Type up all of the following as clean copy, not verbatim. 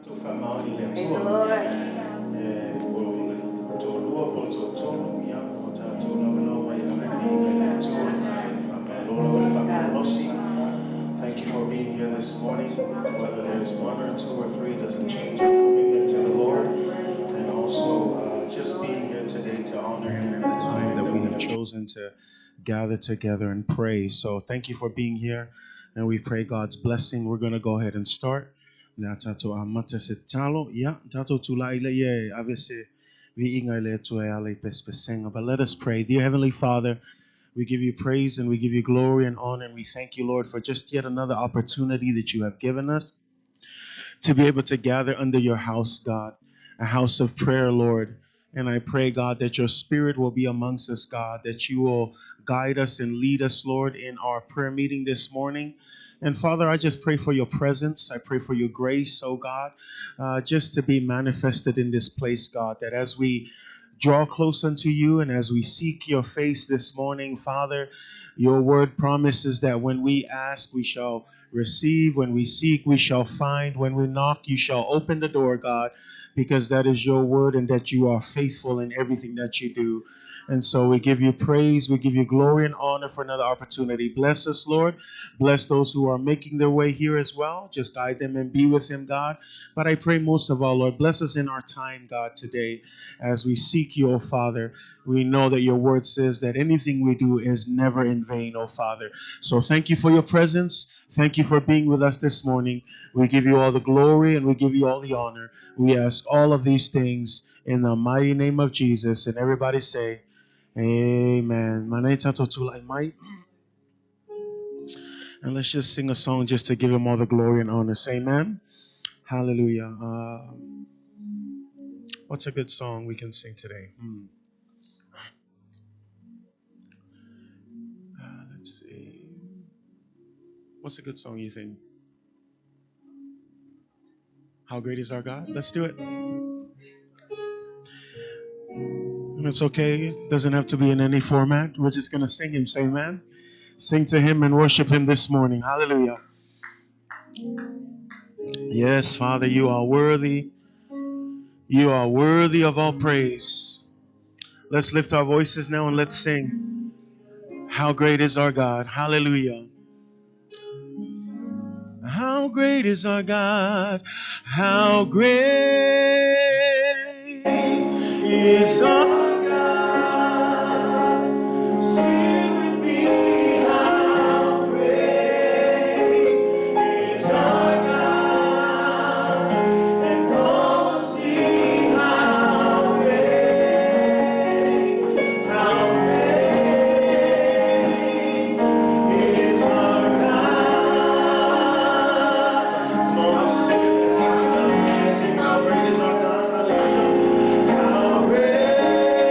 Tatou faamaoni i le Praise the Atua. Lord. E po o le toalua po o le toatolu, ia, o tatou lava na omai e ave le viiga i le Atua. Ae faamalo lava le faamalolosi. Thank you for being here this morning. Whether there's one or two or three doesn't change our commitment to the Lord. And also just being here today to honor Him in the time that we have chosen to gather together and pray. So thank you for being here. And we pray God's blessing. We're going to go ahead and start. Le a tatou amata se tatalo, ia, tatou tulai lea e ave se viiga i le Atua e ala i pesepesega. But let us pray. Dear Heavenly Father, we give you praise and we give you glory and honor, and we thank you, Lord, for just yet another opportunity that you have given us to be able to gather under your house, God, a house of prayer, Lord. And I pray, God, that your spirit will be amongst us, God, that you will guide us and lead us, Lord, in our prayer meeting this morning. And Father, I just pray for your presence. I pray for your grace, oh God, just to be manifested in this place, God, that as we draw close unto you and as we seek your face this morning, Father, your word promises that when we ask, we shall receive. When we seek, we shall find. When we knock, you shall open the door, God, because that is your word and that you are faithful in everything that you do. And so we give you praise, we give you glory and honor for another opportunity. Bless us, Lord. Bless those who are making their way here as well. Just guide them and be with them, God. But I pray most of all, Lord, bless us in our time, God, today as we seek you, O Father. We know that your word says that anything we do is never in vain, O Father. So thank you for your presence. Thank you for being with us this morning. We give you all the glory and we give you all the honor. We ask all of these things in the mighty name of Jesus. And everybody say, Amen. Manei tatou tulai mai. And let's just sing a song just to give him all the glory and honor. Say amen. Hallelujah. What's a good song we can sing today? Let's see. What's a good song you think? How Great Is Our God? Let's do it. And it's okay. It doesn't have to be in any format. We're just going to sing him. Say amen. Sing to him and worship him this morning. Hallelujah. Yes, Father, you are worthy. You are worthy of all praise. Let's lift our voices now and let's sing. How great is our God. Hallelujah. How great is our God. How great is our God. Sing with me, how great is our God. And all will see how great is our God. Come on, let's sing it. That's easy enough. Just sing how great is our God. Hallelujah. How great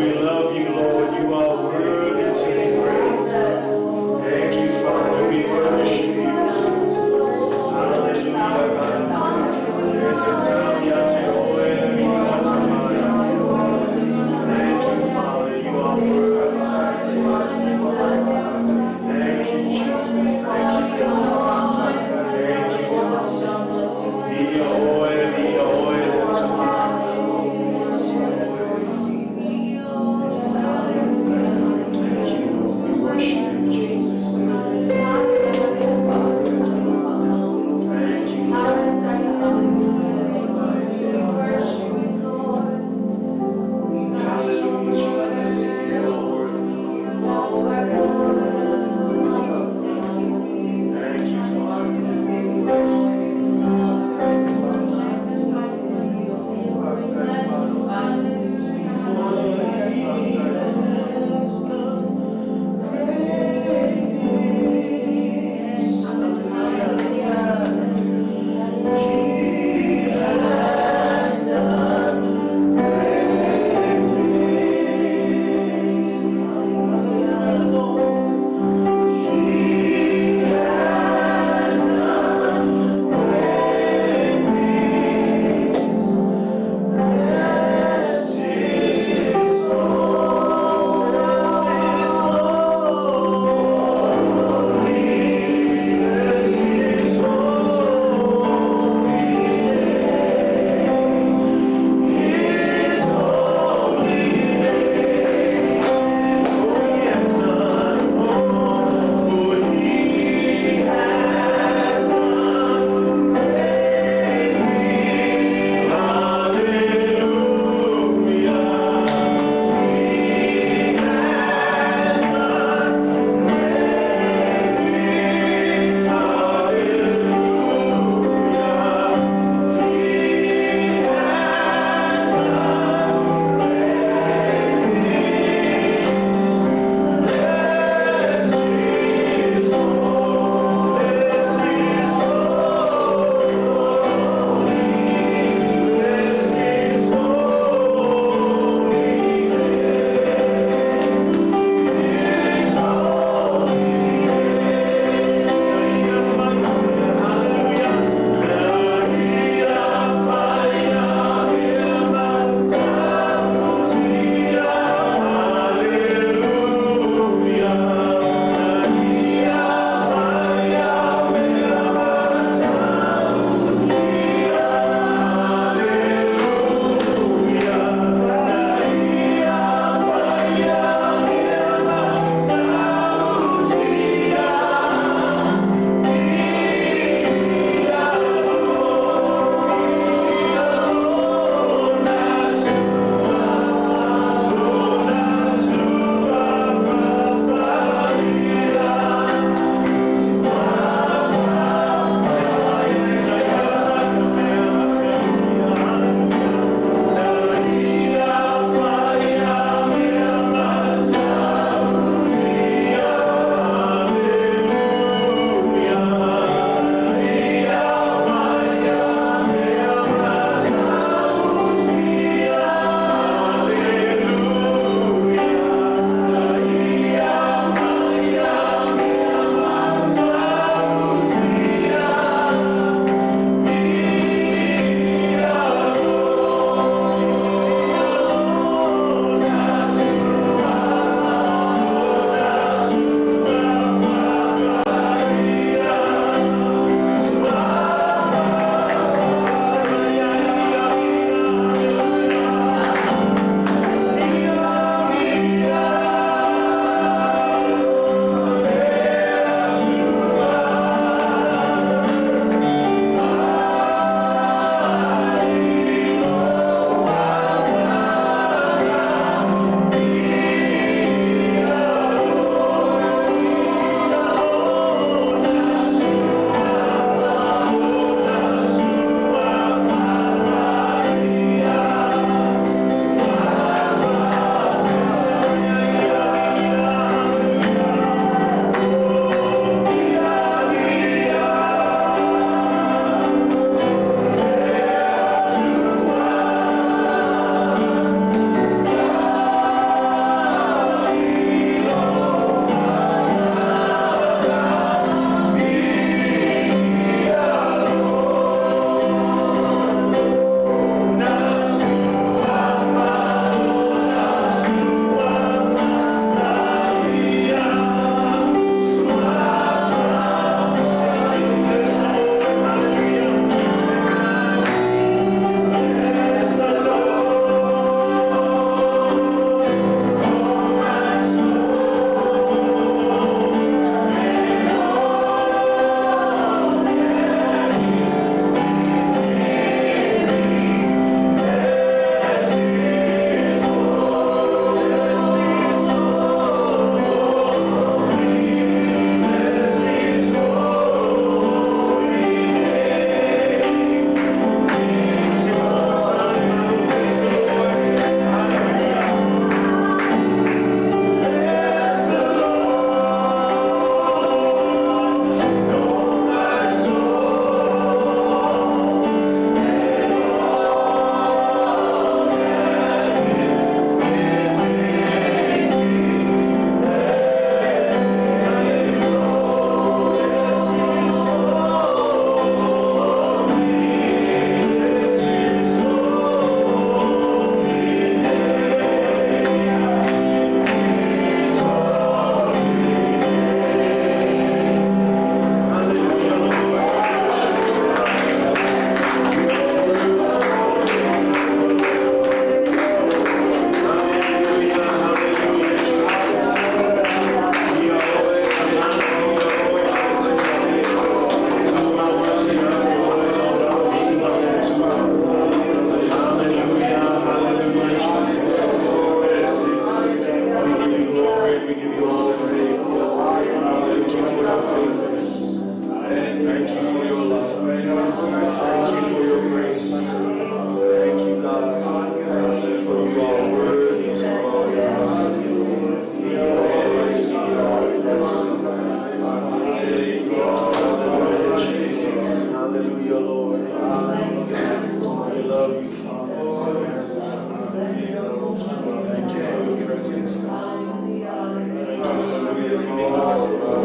We love you, Lord. You are worthy to be praised. Thank you, Father. We worship you. Hallelujah. Thank you, Father. You are worthy to be praised. Thank you, Jesus. Thank you, Lord. Thank you, Father. Ia oe, ia oe, le Atua.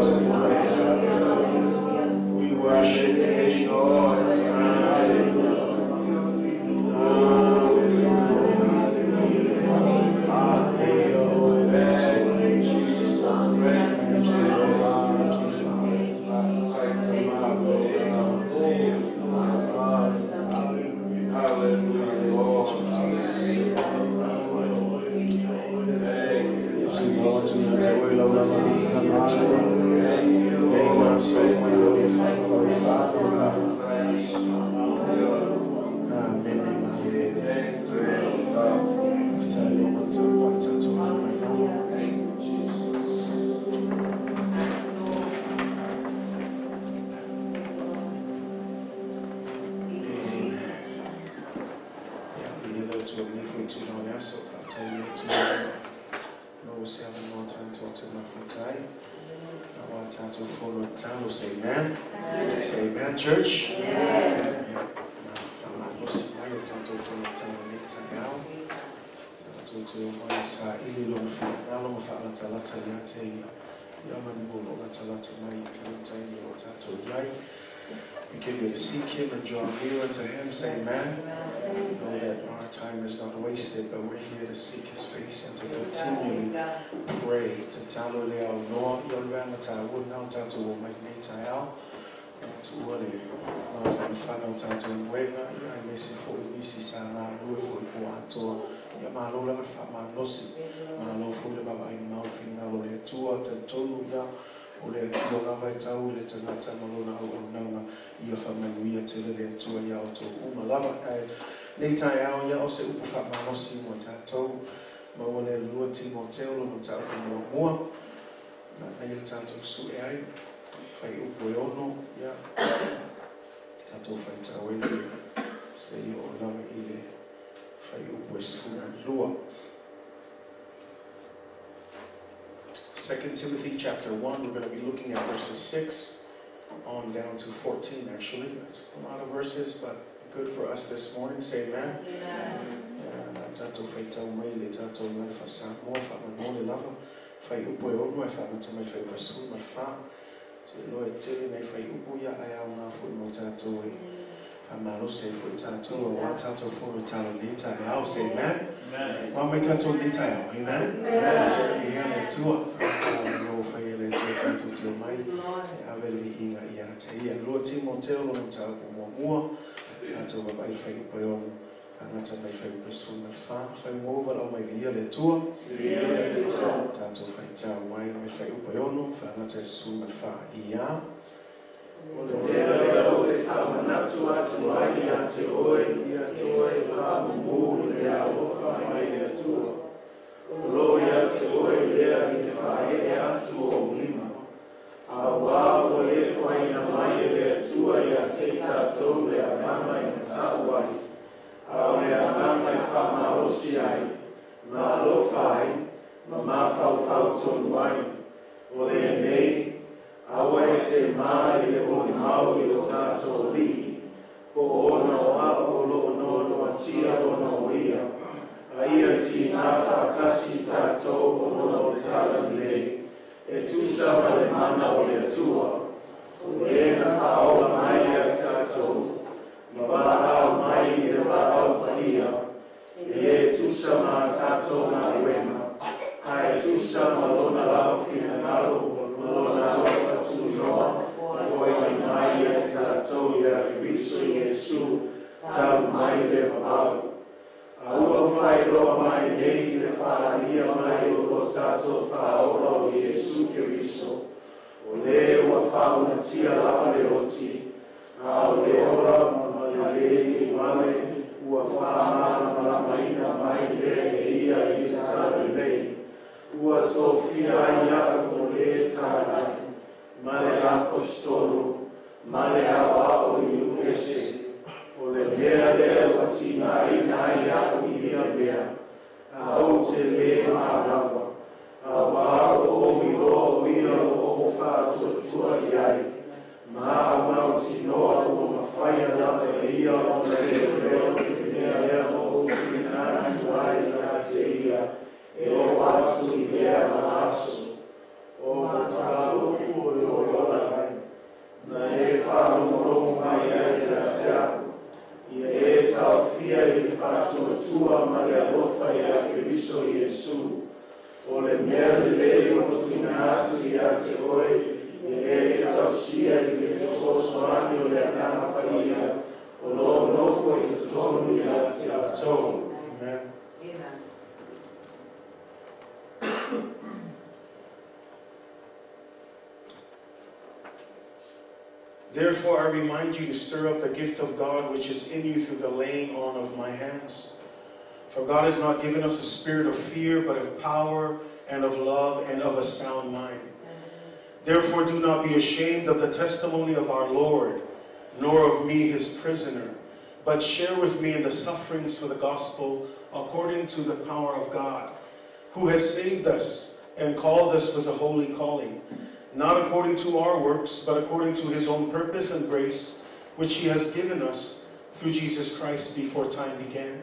We worship you, Jesus. Hallelujah. Hallelujah. Hallelujah. Thank you, Lord. Thank you, Father. Hallelujah, Lord. Jesus. Thank you, Jesus. Say amen. Say amen, church. Amen. We give you to seek him and draw near unto him. Say amen. Know that our time is not wasted, but we're here to seek his face and to continually pray. To talo le au noa, i au leanga tā ua nau tātou o mai nei tai au. Tu ua le ngā whanawhana o tātou uenga, ia ai mese fo i nisi sa ngā rue fo i po atoa. Ia malo lava wha malosi, malo fo le baba ai mau whingalo le atua, te tonu ia, o le atua ngā vai tau le tangata malona au au nanga, ia wha manuia te le atua ia o tō uma lava. Ai, nei tai au ia o se upu wha malosi mo tātou, maua le lua Timoteo lo mo tātou mua mua, na nei le tātou su e ai, whai upu e ono, ia, tātou whai tauele, se i o lava i le whai upu e sfuna lua. 2 Timothy chapter 1, we're going to be looking at verses 6 on down to 14, actually. That's a lot of verses, but good for us this morning. Say amen. Tātou whai tau mai le tātou ngā whasa moa wha manole lava. Whai upu e ono e wha ngata mai whai upu e sulu ma wha. Te loe tele nei whai upu ia ai au ngā fo i mo tātou e. Wha malo se fo i tātou o wā tātou fo i tātou ni tai au. Say amen. Wā mai tātou ni tai au. Amen. Ia le tua. Lo whai e le tua tātou tio mai. E ave le inga ia te ia. Lua Timoteo lo mo tātou mua mua. Tātou wā mai whai upu e ono. Ngata mai whai upu e sulu ma wha. Whai ngō wala o mai via le tua. Tātou whai tau mai mai whai upu e ono. Wha ngata e sulu ma wha ia. O le mea lea o te whamanatu atu ai ia te oe, ia te oe whamumu i le alofa mai le Atua. O lo ia te oe lea i le whae atu o lima. A wā o le whaina mai e le Atua ia te tātou le aganga i matau ai. A o le aganga i whamarosi ai, ma alofa ai, ma mawhauwhau tonu ai. O le nei, aua e te mā i le moni mau i o tātou li, ko ona o ao o lo no no atia o no ia. A ia ti ngā whakatasi tātou o nona o le tātou lei, e tusa ma le mana o le Atua. O le na whaola mai ia tātou, ma wala au mai i le wala au paia, e le tusa ma tātou ngā uema, hae tusa ma lona lau whingalo, ma lona alofa tunoa, foi mai mai ia tātou ia Kristo Iesu, tau mai le vavau. A ua whai roa mai nei i le whaaria mai o lo tātou whaola o Iesu Kristo. O le ua whaunatia lava le oti, a o le ola ma le le i wale, ua whaamana malamaina mai le e ia i le tātou nei. Ua tō whia ai au o le tātai, ma le apostolo, ma le ao ao i ese, o le mea lea ua tina ai nai au i ia mea, a o te le marawa, a wā o o mi loa o ia o o whaatuatua i ai, ma a mau tinoa o mawhaia lava e ia o le leo leo te mea lea o o tina atu ai ia te ia, e o atu i mea ma aso. O ma tātou o le mea lelei ua tuuina atu ia te oe, ia e tausia i le fesoasoani o le Agaga Paia, o lo o nofo i totonu ia te outou. Amen. Amen. Therefore, I remind you to stir up the gift of God which is in you through the laying on of my hands. For God has not given us a spirit of fear, but of power and of love and of a sound mind. Therefore, do not be ashamed of the testimony of our Lord, nor of me, his prisoner, but share with me in the sufferings for the gospel according to the power of God, who has saved us and called us with a holy calling, not according to our works, but according to his own purpose and grace, which he has given us through Jesus Christ before time began,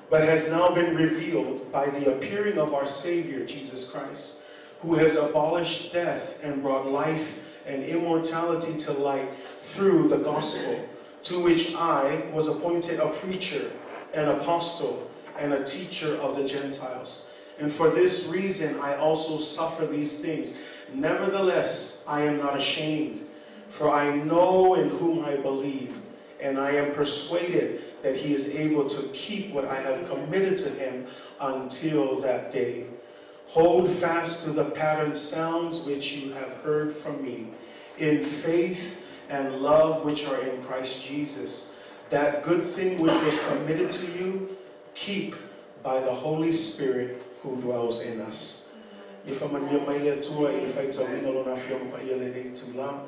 but has now been revealed by the appearing of our Savior, Jesus Christ, who has abolished death and brought life and immortality to light through the gospel, to which I was appointed a preacher, an apostle, and a teacher of the Gentiles. And for this reason I also suffer these things. Nevertheless, I am not ashamed, for I know in whom I believe, and I am persuaded that he is able to keep what I have committed to him until that day. Hold fast to the pattern sounds which you have heard from me, in faith and love which are in Christ Jesus. That good thing which was committed to you, keep by the Holy Spirit who dwells in us. Ia faamanuia mai le Atua i le faitauina o lona afioga paia i lenei itulā.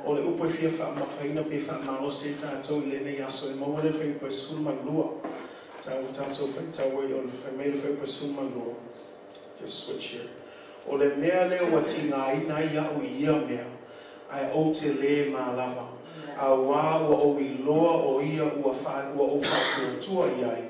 O le upu e fia faamamafaina pe faamalosi ai tatou i lenei aso e maua lea i le fuaiupu e 12. Sa o tatou faitau ai o le fai mai le fuaiupu e 12. Just switch here. O le mea lea ua tigaina ai au i ia mea, ae ou te lē ma lava, auā ua ou iloa o ia ua fa ua ou faatuatua i ai,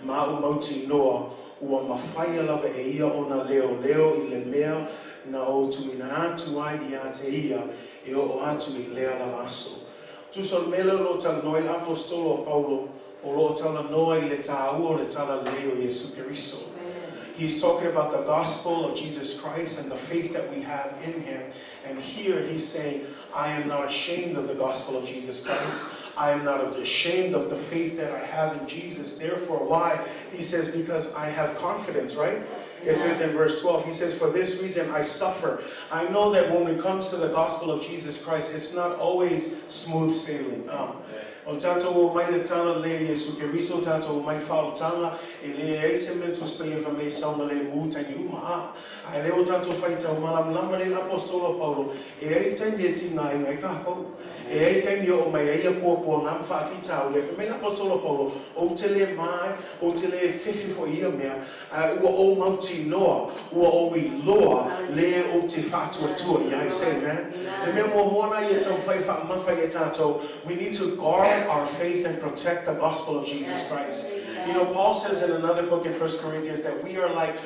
ma ou mautinoa ua mafaia lava e ia ona leoleo i le mea na ou tuuina atu ai ia te ia e oo atu i lea lava aso. Tusa o le mea lea o lo o talanoa ai le Aposetolo a Paulo, o lo o talanoa i le tāua o le Talalelei o Iesu Keriso. He's talking about the gospel of Jesus Christ and the faith that we have in him. And here he's saying, I am not ashamed of the gospel of Jesus Christ. I am not ashamed of the faith that I have in Jesus. Therefore, why? He says, because I have confidence, right? It says in verse 12, he says, for this reason I suffer. I know that when it comes to the gospel of Jesus Christ, it's not always smooth sailing. O le tatou omai i le Talalelei o Iesu Keriso, tatou omai i le faaolataga, e leai se mea Tusi Paia fai mai e saogalemu taimi uma, a. Ae lea ua tatou faitau malamalama lelei le Aposetolo a Paulo, e i ai taimi e tigaina ai kākou. E i ai taimi e oo mai ai ia puapuaga ma faafitauli. Ae fai mai le Aposetolo a Paulo, Ou te le ma ai, ou te le fefe foi i ia mea, ae ua ou mautinoa, ua ou iloa le ou te faatuatua i ai. Say amen. Le mea muamua lena ia taumafai e faamamafa ia tatou, we need to guard our faith and protect the gospel of Jesus Christ. You know, Paul says in another book in 1 Corinthians that we are like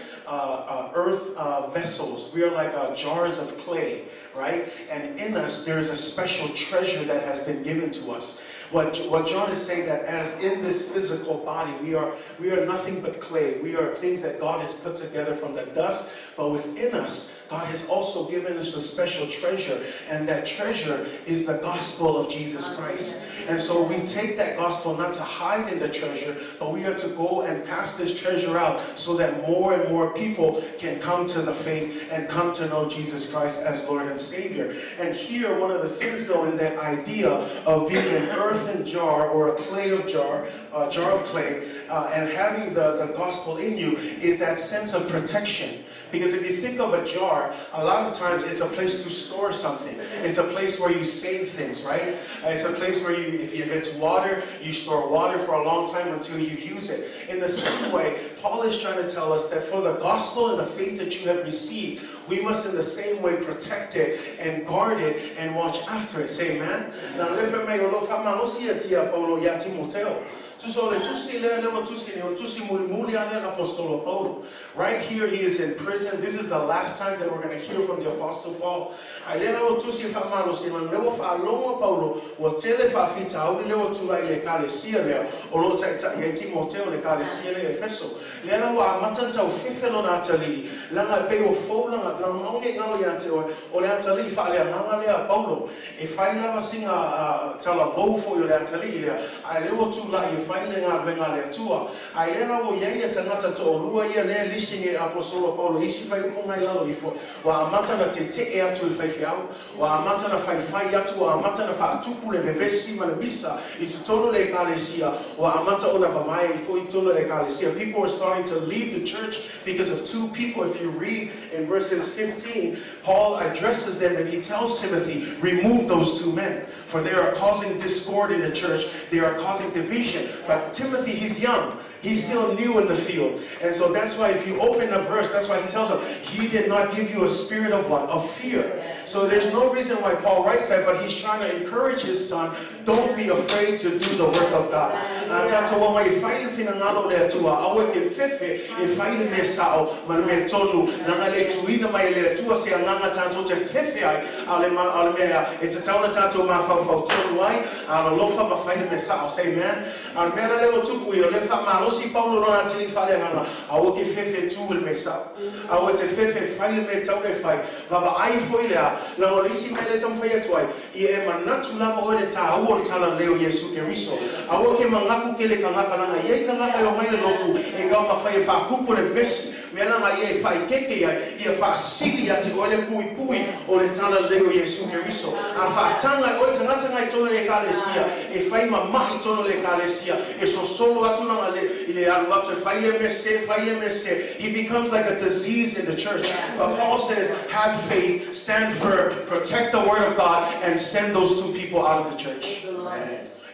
earth vessels. We are like jars of clay, right? And in us there is a special treasure that has been given to us. What, what John is saying that as in this physical body, we are, we are nothing but clay. We are things that God has put together from the dust. But within us, God has also given us a special treasure. And that treasure is the gospel of Jesus Christ. And so we take that gospel not to hide in the treasure, but we are to go and pass this treasure out so that more and more people can come to the faith and come to know Jesus Christ as Lord and Savior. And here, one of the things though, in that idea of being an earthen jar or a clay of jar, a jar of clay, and having the, the gospel in you is that sense of protection. Because if you think of a jar, a lot of times it's a place to store something. It's a place where you save things, right? It's a place where you, if, if it's water, you store water for a long time until you use it. In the same way, Paul is trying to tell us that for the gospel and the faith that you have received, we must in the same way protect it and guard it and watch after it. Say amen. Now, le fai mai o lo faamalosi ia ia Paulo ia Timoteo. Tusa o le tusi lea lea ua tusi nei, o le tusi mulimuli lava lea a le Aposetolo Paulo. Right here he is in prison. prison. This is the last time that we're going to hear from the Apostle Paul. Ae lea la ua tusi e faamalosi leaga lea ua faalogo a Paulo ua tele faafitauli lea ua tulai i le Ekalesia lea o lo o taitai ai Timoteo i le Ekalesia lea i Efeso. Lea la ua amata ona taufefe lona atalii, leaga e pei ua fou lana, lana aoga i galo ia te oe, o le atalii faaleagaga lea a Paulo. E fai lava sina talavou foi o le atalii lea, ae lea ua tulai e fai le galuega a le Atua. Ae lea la ua i ai le tagata toalua ia lea e lisi nei e le Aposolo Paulo i isi fuaiupu i lalo ifo, ua amata ona tetee atu i le faifeau, ua amata ona faifai atu, ua amata ona faatupu le vevesi ma le misa i totonu o le Ekalesia, ua amata ona vavae ai foi i totonu o le Ekalesia. People were starting to leave the church because of two people. If you read in verses 15, Paul addresses them and he tells Timothy, remove those two men, for they are causing discord in the church. They are causing division. But Timothy, he's young. He's still new in the field. And so that's why if you open a verse, that's why he tells them, he did not give you a spirit of what? Of fear. So there's no reason why Paul writes that, but he's trying to encourage his son, don't be afraid to do the work of God. Tatou omai e fai le finagalo o le Atua, aua e te fefe e fai le mea sao ma le mea tonu, leaga e le tuuina mai e le Atua se agaga tatou te fefe ai, a o le, a o le mea e tatau ona tatou mafaufau tonu ai, a alolofa ma fai le mea sao. Say amen. A o le mea la lea ua tupu ia, o lea e faamalosi Paulo lona atili faaleagaga, aua e te fefe e tu i le mea sao. Aua e te fefe e fai le mea e tatau ona e fai. Vaavaai foi lea, leaga o le isi mea lea e taumafai atu ai, ia e manatu lava oe i le tāua o le talalelei o Iesu Keriso. Aua ke mangaku kele kangaka leaga e iai kangaka e omai le loku e taumafai e faakupu le vesi, mea leaga ia e faaikeke ai, ia faasili ia te oe le puipui o le talalelei o Iesu Keriso. A faataga e oe tagata ngai tonu i le Ekalesia, e fai ma ma'i tonu i le Ekalesia, e sosolo atu lana le, i le alu atu e fai le mea sese, fai le mea sese. He becomes like a disease in the church. But Paul says, have faith, stand firm, protect the word of God, and send those two people out of the church.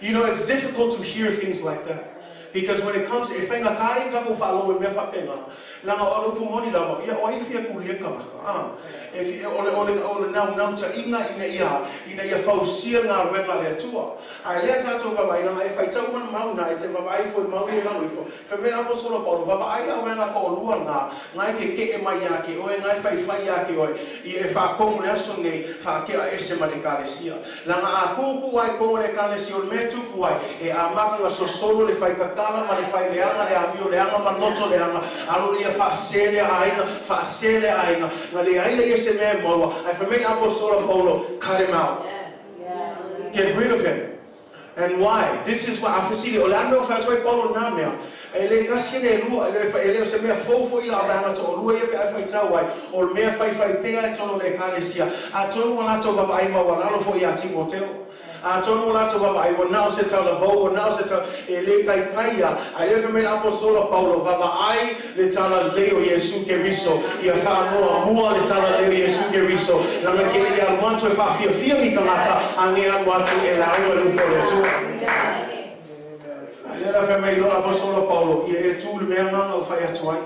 You know, it's difficult to hear things like that. Because when it comes, e faigata ai tatou faalogo i mea faapena, leaga o le upu moni lava, ia o ai e fia kulia i tagata, a? E fi, o le, o le, o le naunautaiga ina ia, ina ia fausia le galuega a le Atua. Ae lea tatou vaavaai, leaga e faitau ma le mau na, e te vaavaai ifo i mau ia i lalo ifo. Fai mai le Aposolo Paulo, Vaavaai la oe toalua na, na e kekeʻe mai ia te oe, na e faifai ia te oe, ia e faatomu i le aso nei, faatea ese ma le Ekalesia. Leaga a kūkū ai kou o le Ekalesia o le mea e tupu ai, e amata ona sosolo le faikatala ma le faileaga, le amio leaga ma le loto leaga, alo ia faasē lea aiga, faasē lea aiga, na leai lea se mea e maua. Ae fai mai le Aposolo Paulo, cut him out. Get rid of him. And why? This is why, a fesili, o le a le mea ua fai atu ai Paulo i na mea? E le tasi e le lua, e le, e le o se mea fou foi la vaega toalua ia pe a e faitau ai, o le mea faifai pea i totonu o le Ekalesia. Atonu ua latou vaavaai maualalo foi iā Timoteo. Atonu ua latou vaavaai, ua na o se talavou, ua na o se tala, e le taitai ia. Ae lea fai mai le Apostola Paulo, Vaavaai le talalelei o Iesu Keriso, ia faamuamua le talalelei o Iesu Keriso, leaga ke le i alu atu e faafiafia ni tagata, a ge alu atu e lauga le upu a le Atua. Ae lea la fai mai loa le Apostola Paulo, Ia e tu i le mea agaga ua fai atu ai.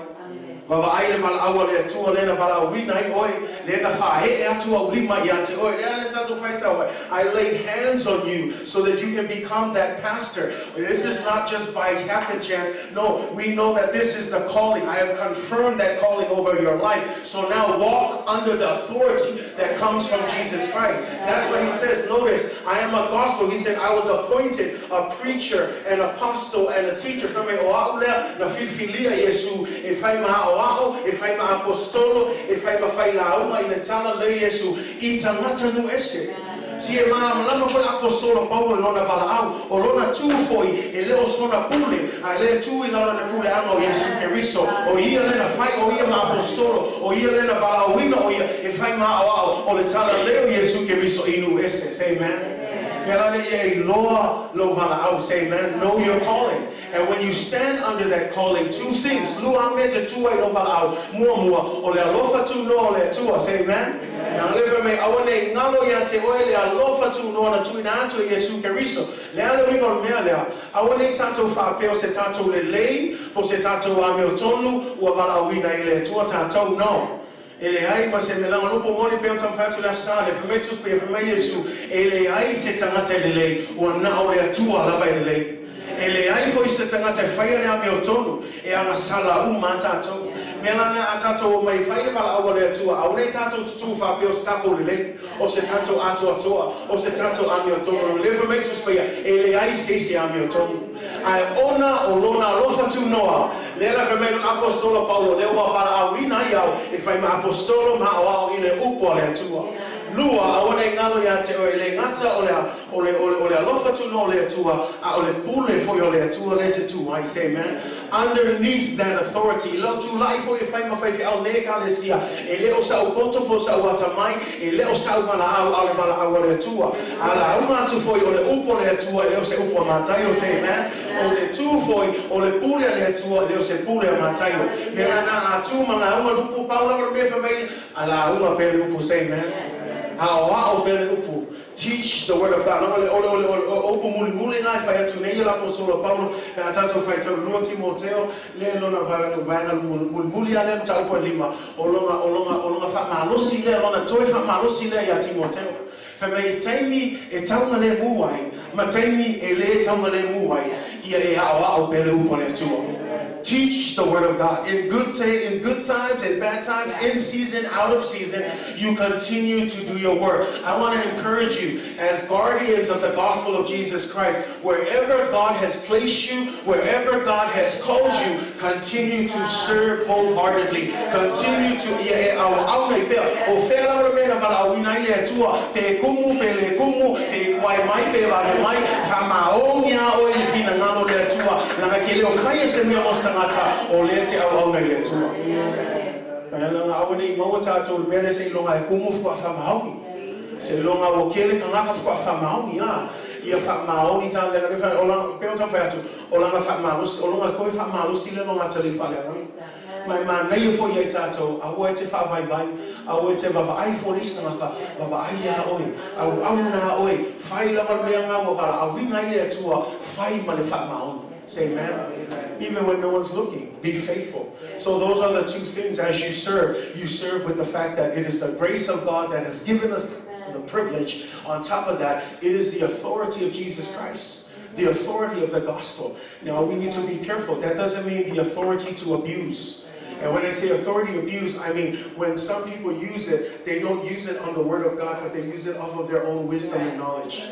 Vaavaai le valaau a le Atua lea na valaauina ai oe, lea na faaee atu au lima ia te oe, lea le tatou faitau ai, I laid hands on you so that you can become that pastor. This is not just by happen chance. No, we know that this is the calling. I have confirmed that calling over your life. So now walk under the authority that comes from Jesus Christ. That's why he says, notice, I am a gospel. He said, I was appointed a preacher, an apostle, and a teacher. Fai mai, o au lea na filifilia Iesu e fai ma aoao, e fai ma apositolo, e fai ma failauga i le talalelei Iesu i tagata nuu ese. Si e malamalama foi le Apositolo Paulo i lona valaau, o lona tu foi e le o sona pule, ae lea tu i lalo le puleaga o Iesu Keriso, o ia lea na fai o ia ma Apositolo, o ia lea na valaauina o ia e fai ma aoao o le talalelei o Iesu Keriso i nuu ese. Say amen. Mea la lea ia iloa lou valaau. Say amen. Know your calling. And when you stand under that calling, two things, lua mea te tu ai lou valaau. Muamua, o le alofa tunoa o le Atua. Say amen. Leaga lea fai mai, aua ne i galo ia te oe le alofa tunoa na tuuina atu e Iesu Keriso. Le a le uiga o le mea lea? Aua ne i tatou faapea o se tatou lelei, po o se tatou amiotonu ua valaauina i le Atua tatou. No. E leai ma se mea, leaga lupo moni pei ona taumafai atu le Aso Sa, le fai mai Tusi Paia, fai mai Iesu, e leai se tagata e lelei, ua na o le Atua lava e lelei. E leai foi se tagata e faia le amiotonu, e agasala uma a tatou. Mea lana a tātou o mai whai le wala aua le atua, a one tātou tutu whapea o se tākou lelei, o se tātou atoatoa, o se tātou amiotonu. Le wha mei tuspaia, e le ai se se amiotonu. Ai ona o lona alofa tunoa, le la wha mei apostolo Paulo, le ua para auina iau, e whai ma apostolo ma o ao i le upo a le atua. Lua, a one ngalo ia te oe, le ngata o le o le o le o le alofa tunoa o le atua, a o le pule foi o le atua le te tu ai, say amen. Underneath that authority, lo tu lai foi e whai ma whai au le kalesia, e le o sa upoto po sa uata mai, e le o sa umala au, au le mala au o le atua. A la unga atu foi o le upo le atua, e le o se upo a Mataio, say amen. O te tu foi o le pule a le atua, e le o se pule a Mataio. Me lana a tu ma la unga lupu paula o le mea whamei, a la unga pele upu, say amen. Ao ao pele upu. Teach the word of God. Ole ole ole ole opu muli muli nai whai atu nei la apostolo Paulo me a tātou whai tau lua Timoteo le lona vaenga muli muli ale mta upo lima o longa o longa o longa wha malosi le lona toi wha malosi le ia Timoteo. Wha mei taimi e taunga le muai, ma taimi e le taunga le muai, ia e ao ao pele upo le atua. Teach the word of God. In good in good times, in bad times, in season, out of season, you continue to do your work. I want to encourage you, as guardians of the gospel of Jesus Christ, wherever God has placed you, wherever God has called you, continue to serve wholeheartedly. Continue to ia e au au nei pea. O whea la ora mena wala au ina ile atua, te kumu, pe le kumu, te kuai mai, pe ware mai, wha maongia o i whina ngalo le atua, langa ke leo whaia se mea mos tangata, o le te au au nei le atua. Mai langa au nei maua tātou le mea le se ilonga e kumu whakua wha maongi. Se ilonga o kele kangaka whakua wha maongi, a. Ia wha maongi tā le ngare o langa, pe o tau whai atu, o langa wha malosi, o longa koe wha malosi le longa tali wha le anga. Mai ma nei fo ia tātou, a ua e te wha vai vai, a ua e te wawa ai fo lis kangaka, wawa ai ia oe, au au nā oe, whai lava mea ngā wawara, au ringa i le atua, whai ma le wha maongi. Say amen. Even when no one's looking, be faithful. So those are the two things. As you serve with the fact that it is the grace of God that has given us the privilege. On top of that, it is the authority of Jesus Christ, the authority of the gospel. Now, we need to be careful. That doesn't mean the authority to abuse. And when I say authority abuse, I mean when some people use it, they don't use it on the word of God, but they use it off of their own wisdom and knowledge.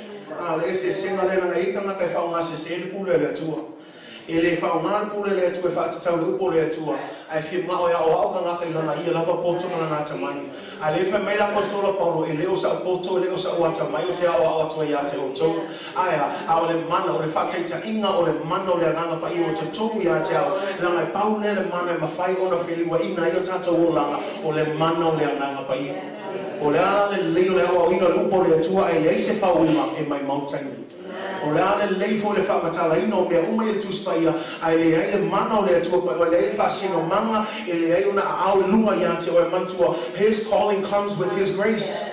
E le whaonga pule le atua e whaatatau le upo le atua. Ai whia mao ia o au kangaka i langa ia lava poto ma langa atamai. A le whai mai la apostolo Paulo e leo sa poto e leo sa o atamai o te ao ao atua ia te o tau. Aia, a o le mana, o le whataita inga, o le mana o le anganga pa i o te tonu ia te ao. Langa e pau le mana e mawhai ona whiliwa ina i o tātou o langa o le mana o le anganga pa i. O le ala le leo le ao au ina le upo le atua e le eise whauma e mai mautaini. O le ane lei fo le whaamatala ina o mea uma i le tuspaia, a le ai le mana o le atua, pa le ai le whaasino manga, e le ai ona au lunga ia te oe mantua. His calling comes with His grace.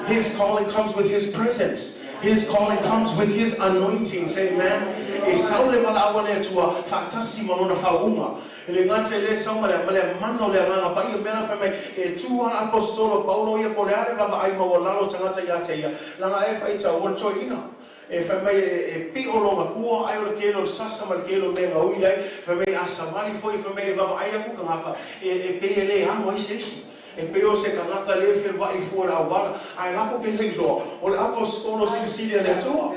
His calling comes with His presence. His calling comes with His anointing. Say amen. E saule mala awa le atua, whaatasi malona whaunga. E le ngate le sau male mana o le anganga pa ia mea whai mai, e tu ana apostolo Paulo ia po le are wawa ai maua lalo tangata ia te ia. Langa e whaita o le toi ina. E whai mai e pi o longa kua, ai o le kelo sasa ma le kelo me ngā ui ai, whai mai a samali foi, whai mai e wawa ai aku kangaka, e pe e le amo ai se isi. E pe o se kangaka le whia i fua la awala, ai lako ke lei loa, o le apostolo silisili a le atua.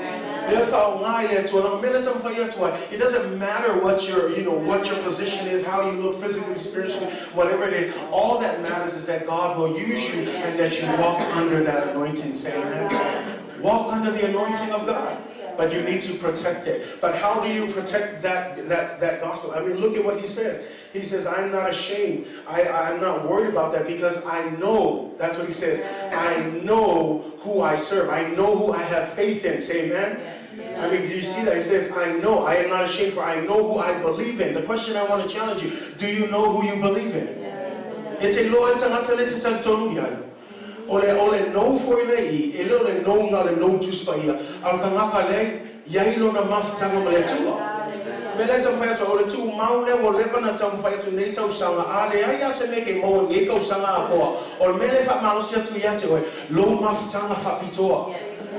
Le wha o ngai le atua, langa mele tam whai atua. It doesn't matter what your, you know, what your position is, how you look physically, spiritually, whatever it is. All that matters is that God will use you and that you walk under that anointing. Say amen. Walk under the anointing of God. But you need to protect it. But how do you protect that gospel? I mean, look at what he says. He says, I'm not ashamed. I'm not worried about that because I know. That's what he says. I know who I serve. I know who I have faith in. Say amen. I mean, do you see that? He says, I know. I am not ashamed, for I know who I believe in. The question I want to challenge you, do you know who you believe in? It's a loyal tangata le te tonu iai. O le nou foi le i, e le nou ngā le nou tuspa ia. Al kangaka le, iai lona mafutanga ma le atua. Me le taumafai atu o le tumau lea ua leva ona taumafai atu nei tausaga a leai lava se mea e maua i lenei tausaga atoa. O le mea lea e faamalosi atu ia te oe, lou mafutaga faapitoa.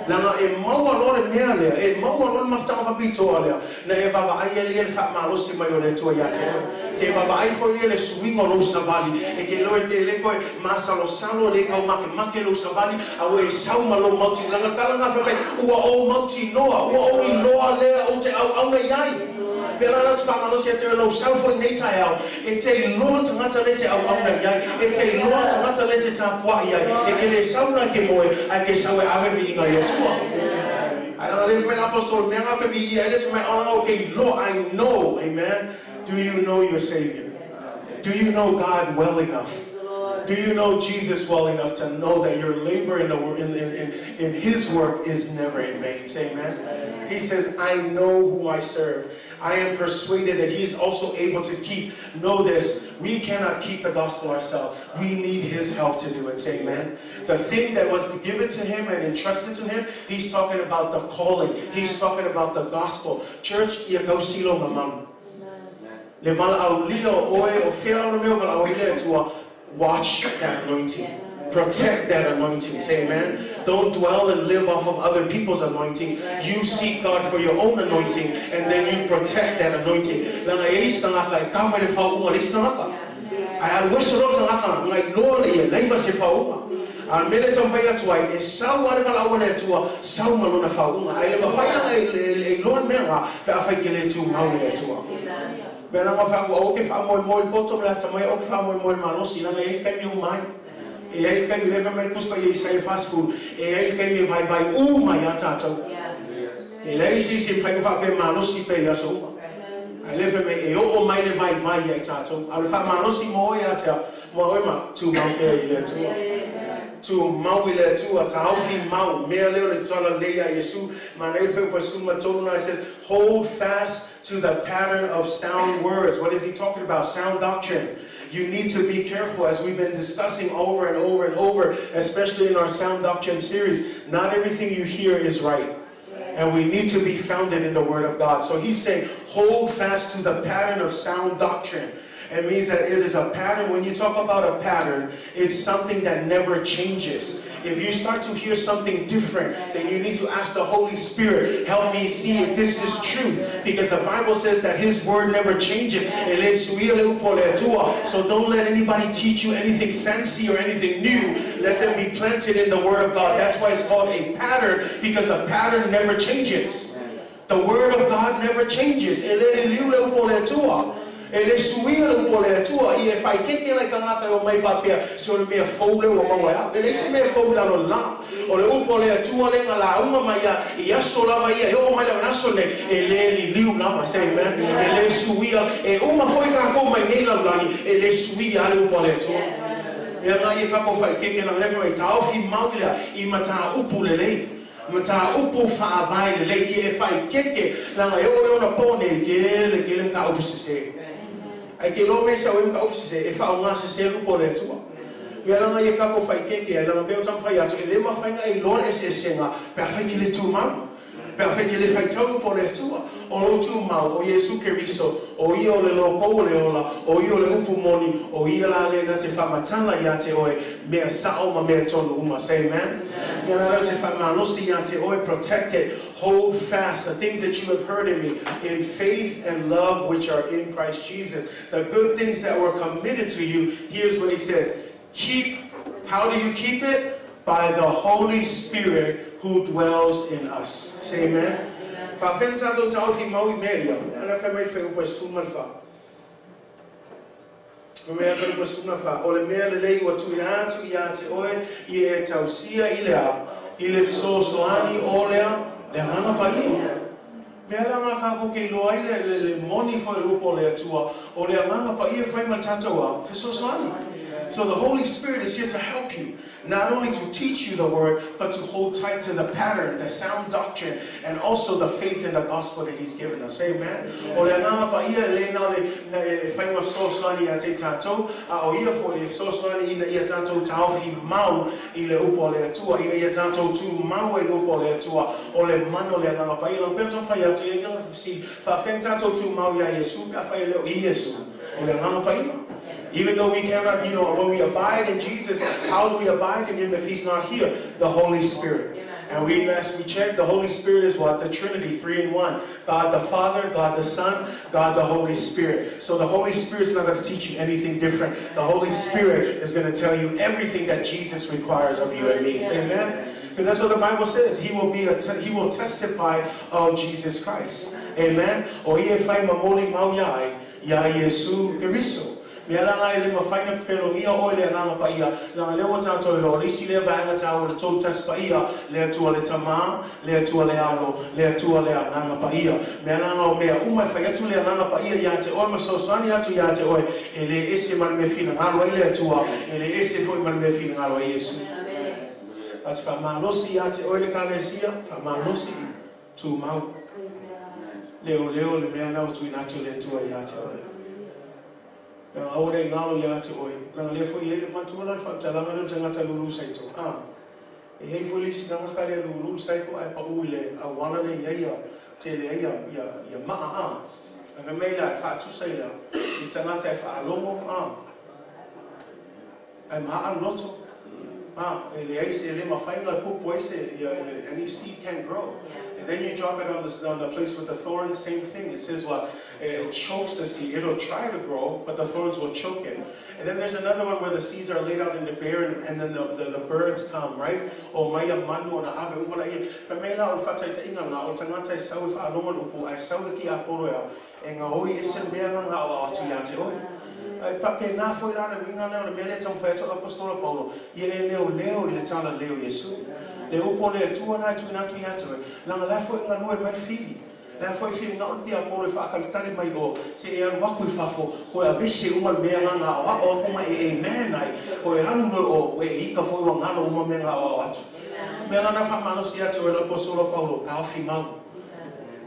Leaga e maua loa le mea lea, e maua loa le mafutaga faapitoa lea, na e vaavaai ai lea i le faamalosi mai o le Atua ia te oe. Te vaavaai foi lea i le suiga o lou savali, e te iloa e te le toe masalosalo, e le taumakemake lou savali, a ua e sau ma lou mautinoa. Leaga le tala lena fai mai, ua ou mautinoa, ua ou iloa lea ou te auauna i ai. Pēlā la ou te faamalosi ia te oe lou sau foi i lenei taeao, e te iloa le tagata lea e te auauna i ai, e te iloa le tagata lea e te tapuai i ai, e te le sau la e te moe, ae e te sau e ave viiga i le Atua. Ae leaga lea fai mai le Aposetolo, mea na ou te viia ai le Atua mai, leaga ou te iloa, I know, amen. Do you know your Savior? Do you know God well enough? Do you know Jesus well enough to know that your labor in, the, in His work is never in vain? Say amen. He says, I know who I serve. I am persuaded that He is also able to keep. Know this, we cannot keep the gospel ourselves. We need His help to do it. Say amen. The thing that was given to Him and entrusted to Him, He's talking about the calling. He's talking about the gospel. Church, ia tausi lou mamalu. Le valaaulia o oe, o fea la ona mea o valaau ai le Atua, watch that anointing. Protect that anointing. Say amen. Don't dwell and live off of other people's anointing. You seek God for your own anointing and then you protect that anointing. Leaga e i ai isi tagata e kava i le faauuga a le isi tagata. Ae alu ese loa le tagata na iloa le ia leai ma se faauuga. A o le mea lea e taumafai atu ai, e sau lava le valaau a le Atua, sau ma lona faauuga. Ae le mafai la e iloa le mea lena pe afai e te le tumau i le Atua. Mea la fai atu, aua ke faamoemoe i le poto ma le atamai, aua ke faamoemoe i le malosi, leaga e i ai le taimi e uma ai. E i ai le taimi, lea fai mai le Tusi Paia i Isaia 40, e i ai le taimi e vaivai uma ai lava tatou. E leai se isi e mafai ona faapea malosi pea i aso uma. Ae lea fai mai, e oo mai le vaivai ia i tatou. A o le faamalosi mo oe ia te au, mo oe ma, tumau pea i le Atua. Tumau i le Atua, taofi mau, mea lea o le talalelei ia Iesu, manaia le fai 13 na, it says, hold fast to the pattern of sound words. What is he talking about? Sound doctrine. You need to be careful, as we've been discussing over and over and over, especially in our Sound Doctrine series. Not everything you hear is right. And we need to be founded in the Word of God. So he's saying, hold fast to the pattern of sound doctrine. It means that it is a pattern. When you talk about a pattern, it's something that never changes. If you start to hear something different, then you need to ask the Holy Spirit, help me see if this is truth. Because the Bible says that His Word never changes. E le suia le upu a le Atua. So don't let anybody teach you anything fancy or anything new. Let them be planted in the Word of God. That's why it's called a pattern, because a pattern never changes. The Word of God never changes. E le liliu le upu a le Atua. E le suia le upu a le Atua, ia e faaeteete la i tagata e omai faapea, se o le mea fou lea ua maua e au. E leai se mea fou i lalo o le la. O le upu a le Atua lea na lauga mai ia i aso lava ia e oo mai le aso nei, e le liliu lava. Say amen. E le suia. E uma foi tatou mai nei lalolagi, e le suia lava le upu a le Atua. Mea na ia tatou faaeteete la fai mai, taofi mau i lea i mataupu lelei. Mataupu faavae lelei ia e faaeteete, leaga e oo i ona po nei, tele tele mataupu sese. Ae ke iloa mea sau ai mataupu sese, e faaaoga sese le upu a le Atua. Mea leaga ia tatou faaeteete ai, leaga pei ona taumafai atu, e le mafai ona e iloa le eseesega pe afai e te le tumau. Pe afai e te le faitau le upu a le Atua. O lou tumau, o Iesu Keriso, o Ia o le lokou o le ola, o Ia o le upu moni, o Ia la lea na te faamatala ia te oe mea sao ma mea tonu uma. Say amen. Mea la lea ou te faamalosi ia te oe, protect it, hold fast the things that you have heard in me, in faith and love which are in Christ Jesus. The good things that were committed to you, here's what he says, keep, how do you keep it? By the Holy Spirit who dwells in us. Say amen. Faafetai tatou taofi mau i mea ia. Ana fai mai le fai upu e 14. O mea fai upu e 14. O le mea lelei ua tuuina atu ia te oe ia e tausia i le a, i le fesoasoani o lea, le Agaga Paia. Mea la nga tatou ke iloa ai le moni foi o le upu a le Atua, o le Agaga Paia e fai ma le tatou a, fesoasoani. So the Holy Spirit is here to help you, not only to teach you the word, but to hold tight to the pattern, the sound doctrine, and also the faith in the gospel that He's given us. Amen. O le Agaga Paia e le na o le na e fai ma fesoasoani ia te tatou, a o ia foi e fesoasoani ina ia tatou taofi mau i le upu a le Atua, ina ia tatou tumau ai i le upu a le Atua, o le mana o le Agaga Paia. Lau pea taumafai atu i ai le fesili, faafefea ona tatou tumau ia Iesu pe afai e le o i Iesu? O le Agaga Paia. Even though we cannot, when we abide in Jesus, how do we abide in Him if He's not here? The Holy Spirit. And we, last we checked, the Holy Spirit is what? The Trinity, three in one. God the Father, God the Son, God the Holy Spirit. So the Holy Spirit's not going to teach you anything different. The Holy Spirit is going to tell you everything that Jesus requires of you and me. Say amen. Because that's what the Bible says. He will testify of Jesus Christ. Amen. O ia e fai ma molimau ia ai, ia Iesu Keriso. Mea la e le mafai na pepelogia oe le Agaga Paia, leaga lea ua tatou iloa, o le isi lea vaega taua o le Tou Tasi Paia, le Atua le Tama, le Atua le Alo, le Atua le Agaga Paia. Mea la o mea uma e fai atu le Agaga Paia ia te oe ma fesoasoani atu ia te oe, e le ese ma le mea finagalo ai le Atua, e le ese foi ma le mea finagalo ai Iesu. A se faamalosi ia te oe le Ekalesia, faamalosi, tumau. Leoleo le mea na ua tuuina atu e le Atua ia te oe. Leaga aua ne i galo ia te oe, leaga lea foi e i ai le manatua la le faamatalaga lea o le tagata lulu saito. A, e i ai foi le isi tagata lea lulu le saito ae pau i le auala lea e i ai ia, tele ai ia, ia, ia maa a. Ae fai mai la, e faatusa i le a? I le tagata e faalogo a, ae maa le loto. A, e leai se, e le mafai ona pupu ai se, ia, ia, any seed can't grow. And then you drop it on the place with the thorns, same thing. It says what? It chokes the seed. It'll try to grow, but the thorns will choke it. And then there's another one where the seeds are laid out in the barren, and then the birds come, right? O mai ia manu ona ave uma laia. Fai mai la o le faataitaiga la, o le tagata e sau e faalogo le upu, ae sau le tiapolo e ao, e gaoi ese le mea nga aoao atu ia te oe. Ae faapena foi la le uiga lea o le mea lea e taumafai atu le apostola Paulo, ia e leoleo i le tala lelei o Iesu. Le upu o le Atua na e tuuina atu ia te oe, leaga la foi e galue mai le fili. La foi e finagalo le tiapolo e faatalitali mai o, se e alu atu i fafo, koe avese uma le mea nga aoao aku ma e amen ai, koe alu loe o, e ika foi ua galo uma mea nga aoao atu. Mea la na faamalosi ia te oe le apostola Paulo, taofi mau.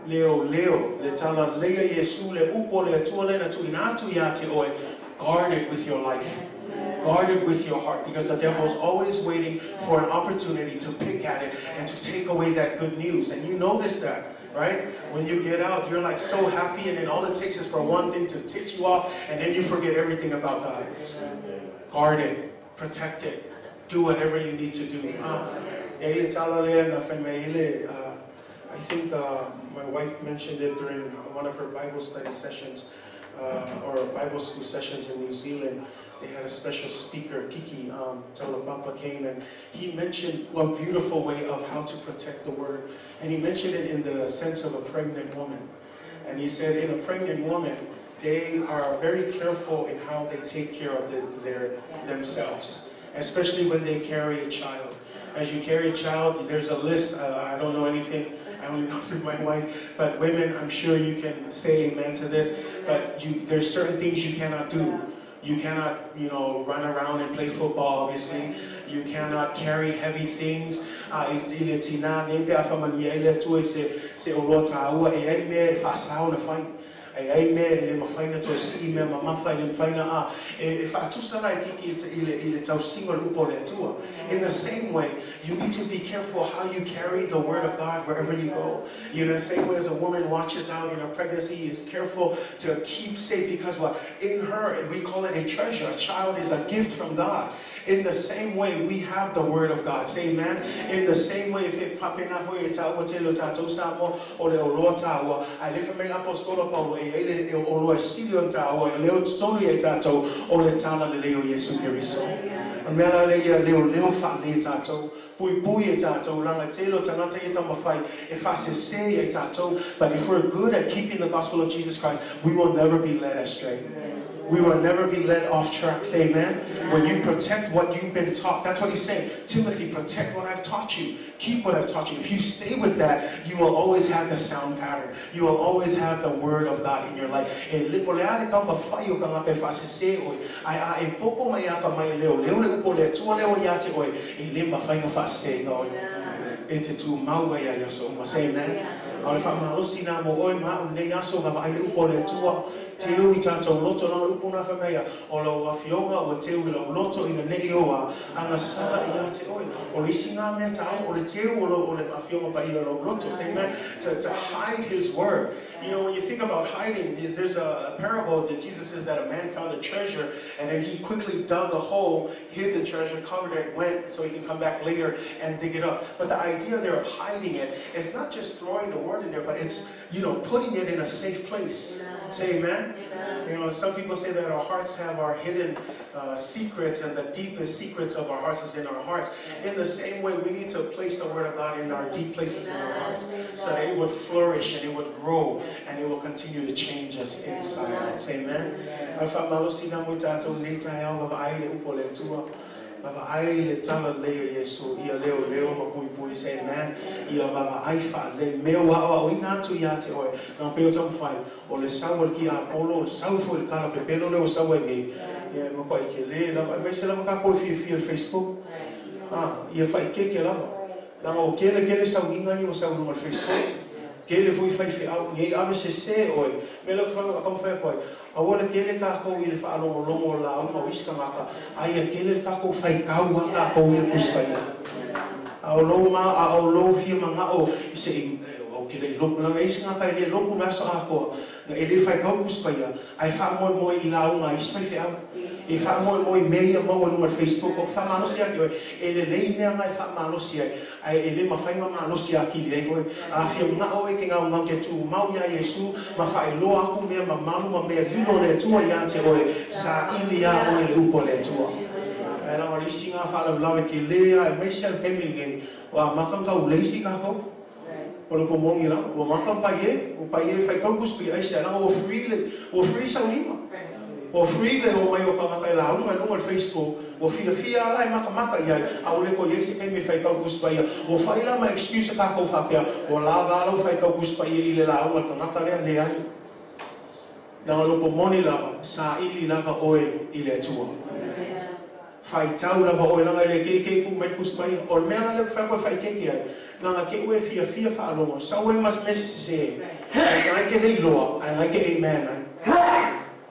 Leoleo, le tala lelei a Iesu, le upu o le Atua lea na tuuina atu ia te oe, guard it with your life. Guard it with your heart, because the devil is always waiting for an opportunity to pick at it and to take away that good news. And you notice that, right? When you get out, you're like so happy, and then all it takes is for one thing to tick you off, and then you forget everything about God. Guard it, protect it, do whatever you need to do. E i le tala lea na fai mai ai le, I think my wife mentioned it during one of her Bible study sessions or Bible school sessions in New Zealand. They had a special speaker, Kiki Taulapapa came, and he mentioned a beautiful way of how to protect the word. And he mentioned it in the sense of a pregnant woman. And he said in a pregnant woman, they are very careful in how they take care of themselves, especially when they carry a child. As you carry a child, there's a list. I don't know anything. I only know through my wife. But women, I'm sure you can say amen to this. But there's certain things you cannot do. You cannot run around and play football, obviously. You cannot carry heavy things. I le tina nei pe a whamania i le Atua i se oloa tāua e ai mea e whaasao na whai. E ai mea e le mafai na toe sii mea mamafa e le mafai na a. E whaatusa la e kiki i le tausiga o le upu o le Atua. In the same way, you need to be careful how you carry the word of God wherever you go. The same way as a woman watches out in her pregnancy, is careful to keep safe because what? In her, we call it a treasure. A child is a gift from God. In the same way, we have the word of God. Say amen. In the same way, if it faapena foi e taua tele o tatou Samoa o le oloa taua, ae le fai mai le apostola Paulo e ai le oloa e sili ona taua e leo totonu ia i tatou o le tala lelei o Iesu Keriso. O le mea la lea ia leoleo faalelei e tatou, puipui e tatou, leaga tele o tagata ia taumafai e faasese ia i tatou. But if we're good at keeping the gospel of Jesus Christ, we will never be led astray. We will never be led off track. Say amen. When you protect what you've been taught, that's what he's saying. Timothy, protect what I've taught you. Keep what I've taught you. If you stay with that, you will always have the sound pattern. You will always have the word of God in your life. Say amen. O le whaamalosi nā mo oe ma o nei aso nga vaai le upo le Atua. Teu i tātou loto na upo nā whamea. O lau afioga ua teu i lau loto ina nei oa. Anga sala i a te oe. O le isi ngā mea tāu, o le teu o le afioga pa i lau loto. Say amen. To hide his word. You know, when you think about hiding, there's a parable that Jesus says that a man found a treasure and then he quickly dug a hole, hid the treasure, covered it, went so he can come back later and dig it up. But the idea there of hiding it is not just throwing the word in there, but it's, you know, putting it in a safe place. Amen. Say amen. Amen. You know, some people say that our hearts have our hidden secrets, and the deepest secrets of our hearts is in our hearts. In the same way, we need to place the word of God in our deep places in our hearts, so that it would flourish and it would grow and it will continue to change us inside out. Say amen. Ai le tala leo Yesu ia leo leo ma pui pui say amen ia baba ai fa le me wa o ina tu ia te oi na pe o tam fai o le sau o ki Apollo sau fo le kala pe pelo leo sau e ni ia mo ko ke le la me se la ka ko fi fi Facebook ah ia fai ke ke la na o ke le ke le sau inga i o sau no Facebook ke le foi fai fi au ni ave se se oi me le fa ka fa foi a wala ke le ka ko i le fa longo longo la o ma iska ngaka ai ke le ka ko fai kau ka ko i kusta ia a o lo ma a o lo fi manga o se o ke le lo na iska ngaka le lo ku na sa ko na e le fai kau kusta ia ai fa mo mo i la o nga iska fi au e fa mo mo i me ia mo no Facebook o fa ma no sia ke e le le me nga fa ma no sia ai e le ma fai ma no sia ki le ko a fi nga o e ke nga nga ke tu mau ia Yesu ma fa e lo aku me ma malu ma me lilo le tu ia te oe sa ilia o le upo le tu ai la ri singa fa la la ke le ai me sia ke mi nge wa ma ka ka le si ka ko o lo pomongi la o ma ka pa ye o pa ye fa ka kuspi ai sia la o free le o free sa lima o free le o mai o ka la unga no Facebook o fia fia la e maka maka ia a o le ko yesi kai me fai ka kuspa ia o fai la ma excuse ka ko fa pea o la va lo fai ka kuspa ia i le la unga ka ngaka le le ai na lo pomoni la sa ili la ka oe i le tua fai tau la oe la le ke ke ku me kuspa ia o me la le fa ko fai ke ke ai na ke o fia fia fa lo sa o mas mes se ai ke le loa ai ke amen ai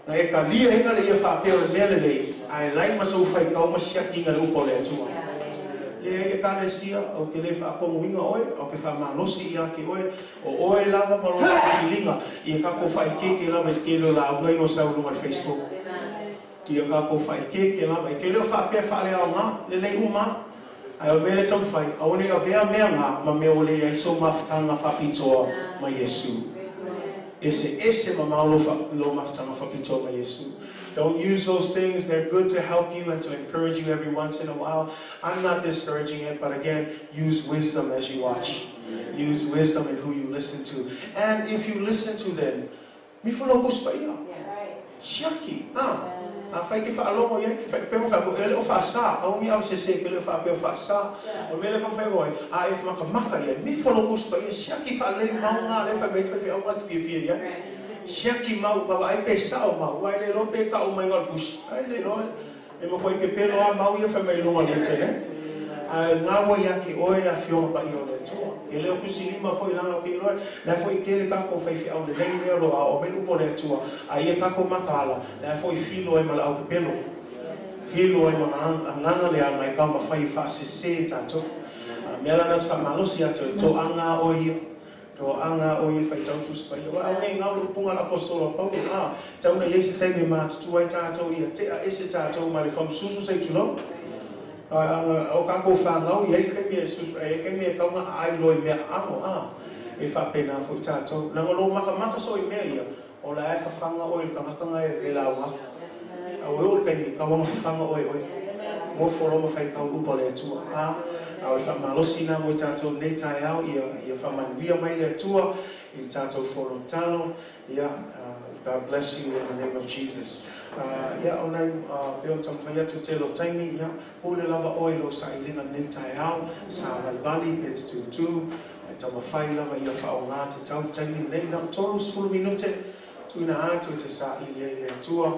na e ka lia inga le ia whapea o le mea lelei, ai lai masau whai kau masiaki inga le upo le atua. Le e ka le sia, o ke le whaakongu inga oe, o ke whaamalosi ia ke oe, o oe lava ma loa whilinga, ia ka ko whai keke lava i ke leo la unga i o sau lunga le Facebook. Ia ka ko whai keke lava, i ke leo whapea whaalea o ngā, le lei uma, ai o mele tau whai, a one a mea mea ngā, ma mea o le ai so mawhakanga whapitoa ma Yesu. Ese ese mama lo mafutanga whapitoa ma Yesu. Don't use those things. They're good to help you and to encourage you every once in a while. I'm not discouraging it, but again, use wisdom as you watch. Use wisdom in who you listen to. And if you listen to them, mi folo kuspa ia. Siaki. Ah. A fai ke whaalongo ia, ke whai peo wha ele o whaasa, a ongi au se se ke le wha peo whaasa, o mele ka whai goi, a e maka maka ia, mi folo kuspa ia, siaki whaalei maunga, le whai mei whai au ngā ki fia ia, siaki mau, baba ai pe sao mau, ai le lo pe ka o mai ngā kus, ai le lo, e mo koi pe pelo a mau ia whai mai lunga le tene, a ngā wai ia ke oe la fionga pa ia o le atua, e leo kusi lima foi langa o ke iloe, la foi kele kako whai fi au le lei leo loa o melu po le atua, a ia kako makala, la foi filo e mala au pepelo, filo e mala anganga le anga e kau mawhai whaasese tātou. Mea la natu whamalosi atu, to anga o ia, to anga o ia whai tau tuspa ia. Wa au nei ngau lupunga la apostolo Paulo, a tau na iesi teime mātutu ai tātou ia, te a ese tātou ma le whamsusu sei tulo. O kako whanau, ia i kai mea susu, e kai mea kaunga ai loi mea ango, a, e whapena fo tātou. Nanga lo maka maka so i mea ia, o la e whawhanga oi le kangakanga e laua. A oe o le kaimi, kawanga whawhanga oi oi. Mo foro ma whai kau upa le atua. A, a o le whamalosi nā mo i tātou nei tai au, ia whamanuia mai le atua, i tātou foro talo, ia, God bless you in the name of Jesus. Ia o nai pei ona taumafai atu tele o taimi, ia pule lava oe i lou sailiga lenei taeao, savalivali pe te tūtū, ae taumafai lava ia faaaogā tatau le taimi lenei. Na o 30 minute tuuina atu e te saili ai i le Atua,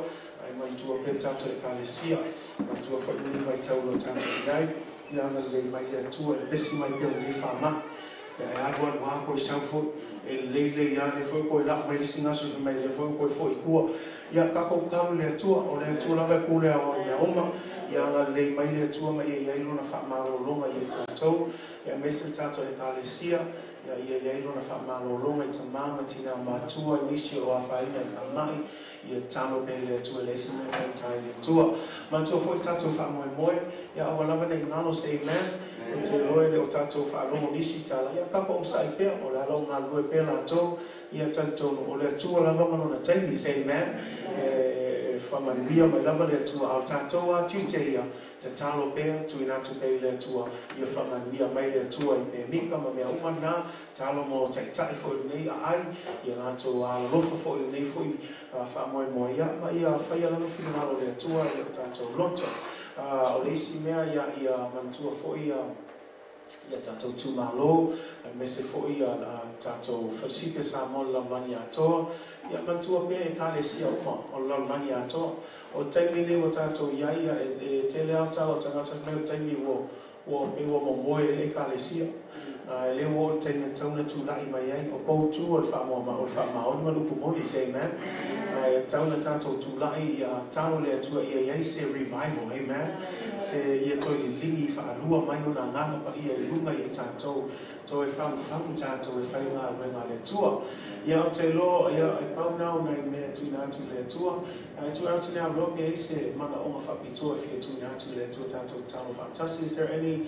ae manatua pea le tatou Ekalesia, manatua foi lenei vaitau o lo o tatou i ai, ia agalelei mai le Atua e pepesi mai pea o lenei faamai. Ia e alu alu lava koe sau foi, e lelei lelei lava lea foi ua toe la'u mai le isi gasu fai mai lea foi ua toe foi i tua. Ia tatou tatalo i le Atua, o le Atua lava e pule ao i mea uma. Ia agalelei mai le Atua ma ia i ai Lona faamalologa ia i tatou, ia aemaise le tatou Ekalesia, ia ia i ai Lona faamalologa i tama ma tinā matua i nisi o lo o afaina i faamai, ia tatalo pea i le Atua e leai se mea e faigata i le Atua. Manatua foi le tatou faamoemoe, ia aua lava ne i galo se amen. Ou te iloa e le o tatou faalogo nisi tala, ia tatou onosai pea, o le ala o galulue pea latou, ia talitonu, o le Atua lava ma Lona taimi, say amen, e faamanuia mai lava le Atua, a o tatou lava tiute ia, tatalo pea, tuuina atu pea i le Atua, ia faamanuia mai le Atua i pemita ma mea uma na, tatalo mo taitai foi o lenei aai, ia latou alolofa foi i lenei foi faamoemoe, ia, ma ia faia lava finagalo o le Atua i o tatou loto. O le isi mea, ia, ia manatua foi ia, ia tatou itumalo, aemaise foi ia tatou Falesipe Samoa o le lalolagi atoa. Ia manatua pea Ekalesia uma o le lalolagi atoa. O le taimi lenei ua tatou i ai, e tele lava tala o tagata fai mai o le taimi ua ua pei ua momoe ai le Ekalesia. E le ua oo i le taimi e tatau ona tulai mai ai, o poutu o le faamoa o le faamaoni ma le upu moni, say amen. E tatau ona tatou tulai ia tatalo i le Atua ia i ai se revival, amen. Se ia toe liligi faalua mai ona Agaga Paia i luga ia i tatou, toe fagufagu tatou e fai le galuega a le Atua. Ia ou te iloa, ia e pau na o nai mea e tuuina atu i le Atua. Ae tuuina atu le avanoa pe i ai se manaoga faapitoa e fia tuuina atu i le Atua tatou tatalo faatasi. Is there any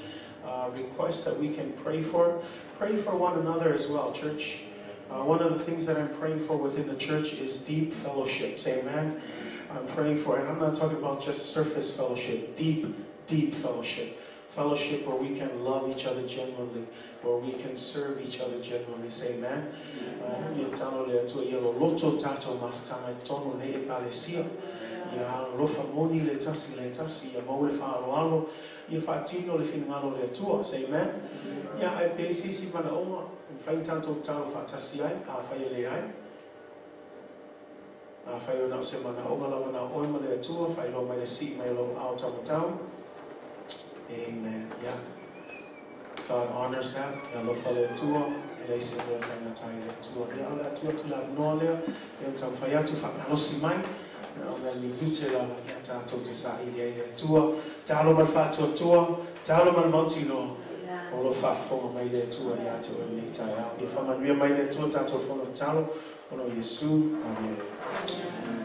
request that we can pray for? Pray for one another as well, church. One of the things that I'm praying for within the church is deep fellowship. Say amen. I'm praying for, and I'm not talking about just surface fellowship, deep, deep fellowship. Fellowship where we can love each other genuinely, where we can serve each other genuinely. Say amen. Ia tatalo le Atua ia loloto tatou mafutaga i totonu o lenei Ekalesia. Ia alolofa moni le tasi i le tasi, ia maua le faaaloalo, ia faatino le finagalo o le Atua. Say amen. Ia, ae pe i se isi manaoga, e mafai ona tatou tatalo faatasi ai, afai e leai. Afai o na o se manaoga lava na o oe ma le Atua, faailoa mai le sii mai o lou ao taumatau. Amen. Yeah. God honors that. E alofa le Atua, e leai se mea faigata i le Atua. Ia, o le a tuu atu le avanoa lea, e ona taumafai atu, faamalosi mai, na o nai minute lava, ia tatou te saili ai i le Atua. Talo ma le faatuatua, talo ma le mautinoa, o lo o faafofoga mai le Atua ia te oe i lenei taeao. Ia faamanuia mai le Atua tatou fono tatalo, ona o Iesu. Amene.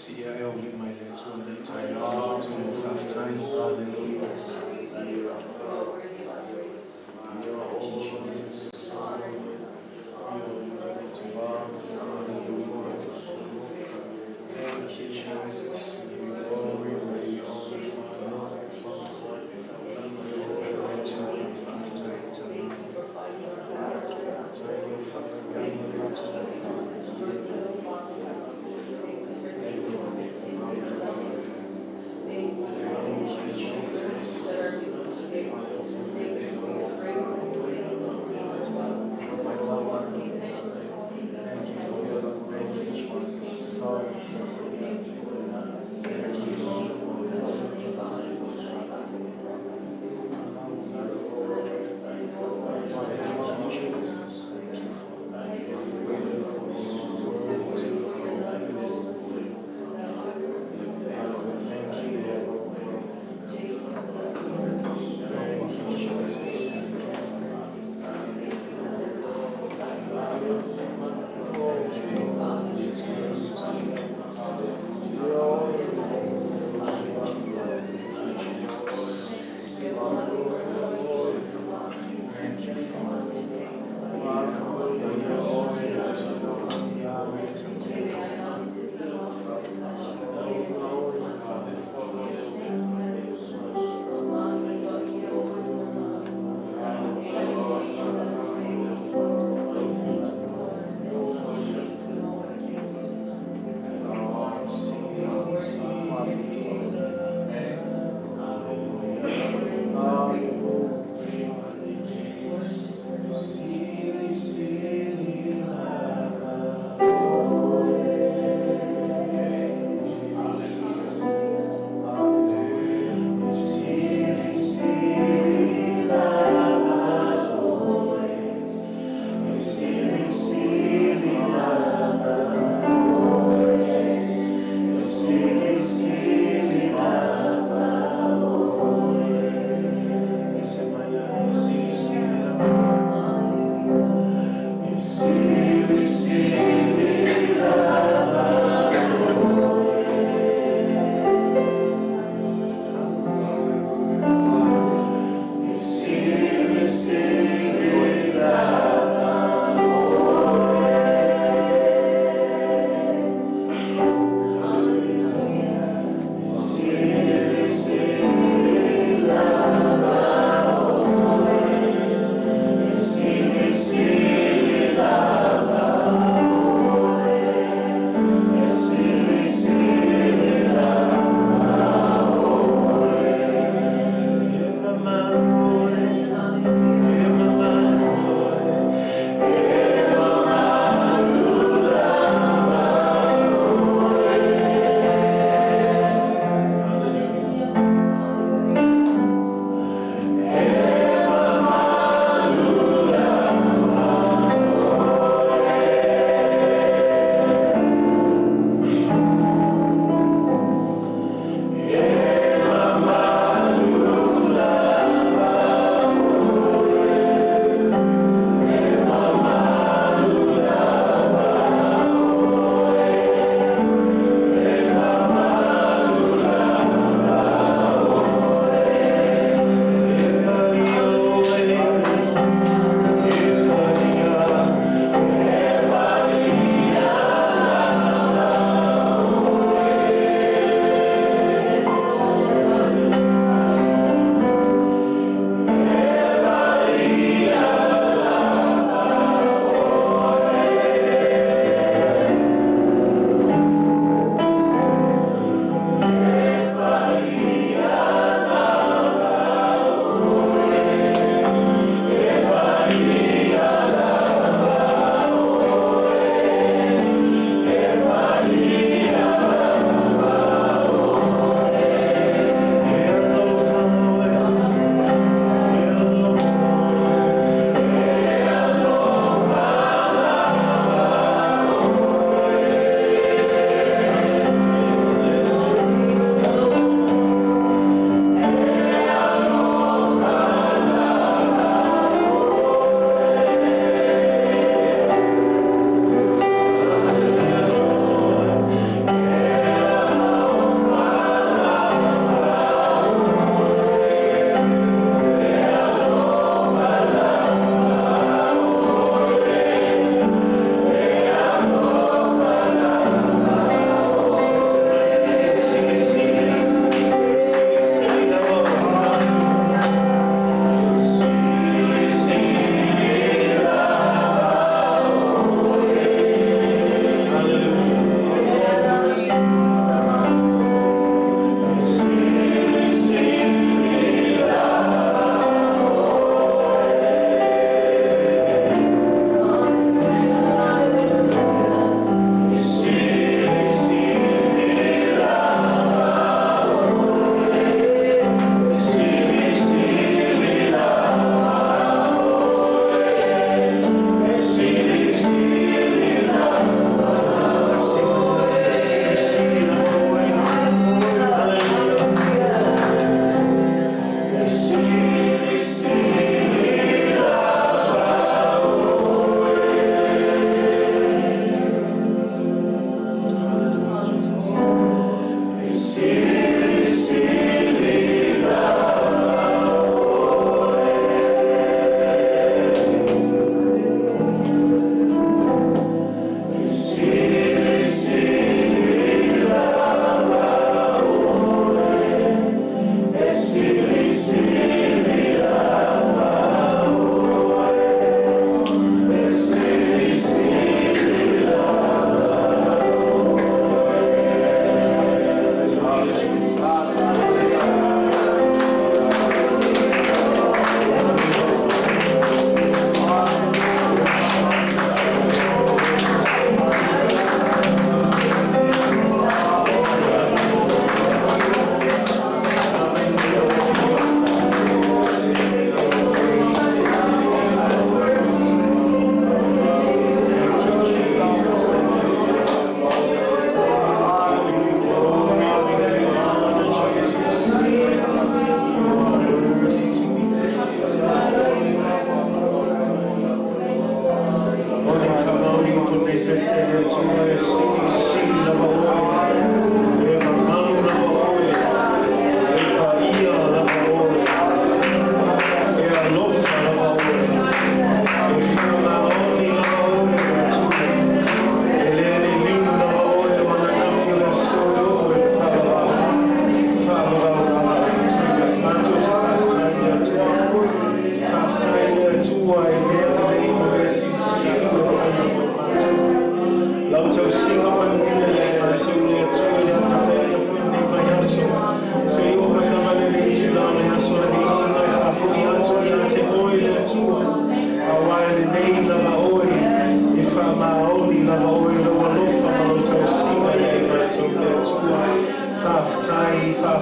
Sia e o lima i le Atua lenei taeao, avatu le faafetai. Hallelujah. Thank you, Jesus. You are worthy to be praised. Hallelujah. Thank you, Jesus. We give you glory, we give you honor, Father. Le Atua, faafetai tala. Tai o whakangau le Atua. Thank you, Jesus. Thank you, Father. Thank you, Jesus.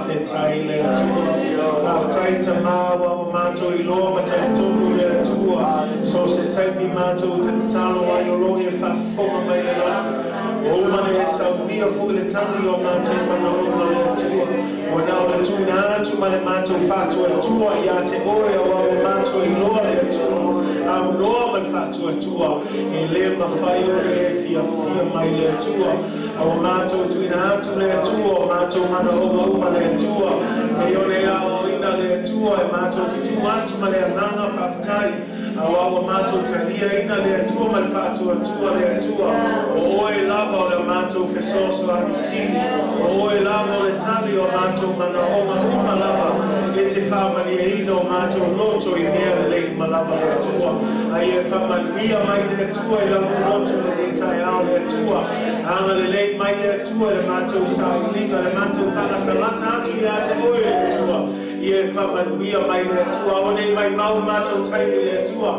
Faafetai le Atua. Faafetai tamā ua ua mātou iloa ma talitonu le Atua. So se taimi mātou tatalo ai o lo e faafofoga mai le lagi. O uma ona e saunia foi le tali o mātou manaoga le Atua. Ua na o le tuuina atu ma le mātou faatuatua ia te oe auā ua mātou iloa le Atua. Aunoa ma le faatuatua e lē mafai ona e fiafia mai le Atua. A ua mātou tuuina atu le Atua o mātou manaoga uma le Atua. Nei ona e aoaoina le Atua e mātou te tuu atu ma le agaga faafetai. Auā ua mātou taliaina le Atua ma le faatuatua le Atua. O oe lava o le mātou fesoasoani sili. O oe lava o le tali o mātou manaoga uma lava. E te faamalieina o mātou loto i mea lelei uma lava le Atua. A ia faamanuia mai le Atua i lau loto lenei taeao le Atua. Agalelei mai le Atua i le matou sailiga, le matou faalatalata atu ia te oe le Atua. Ia e faamanuia mai le Atua. Aua nei maumau matou taimi le Atua.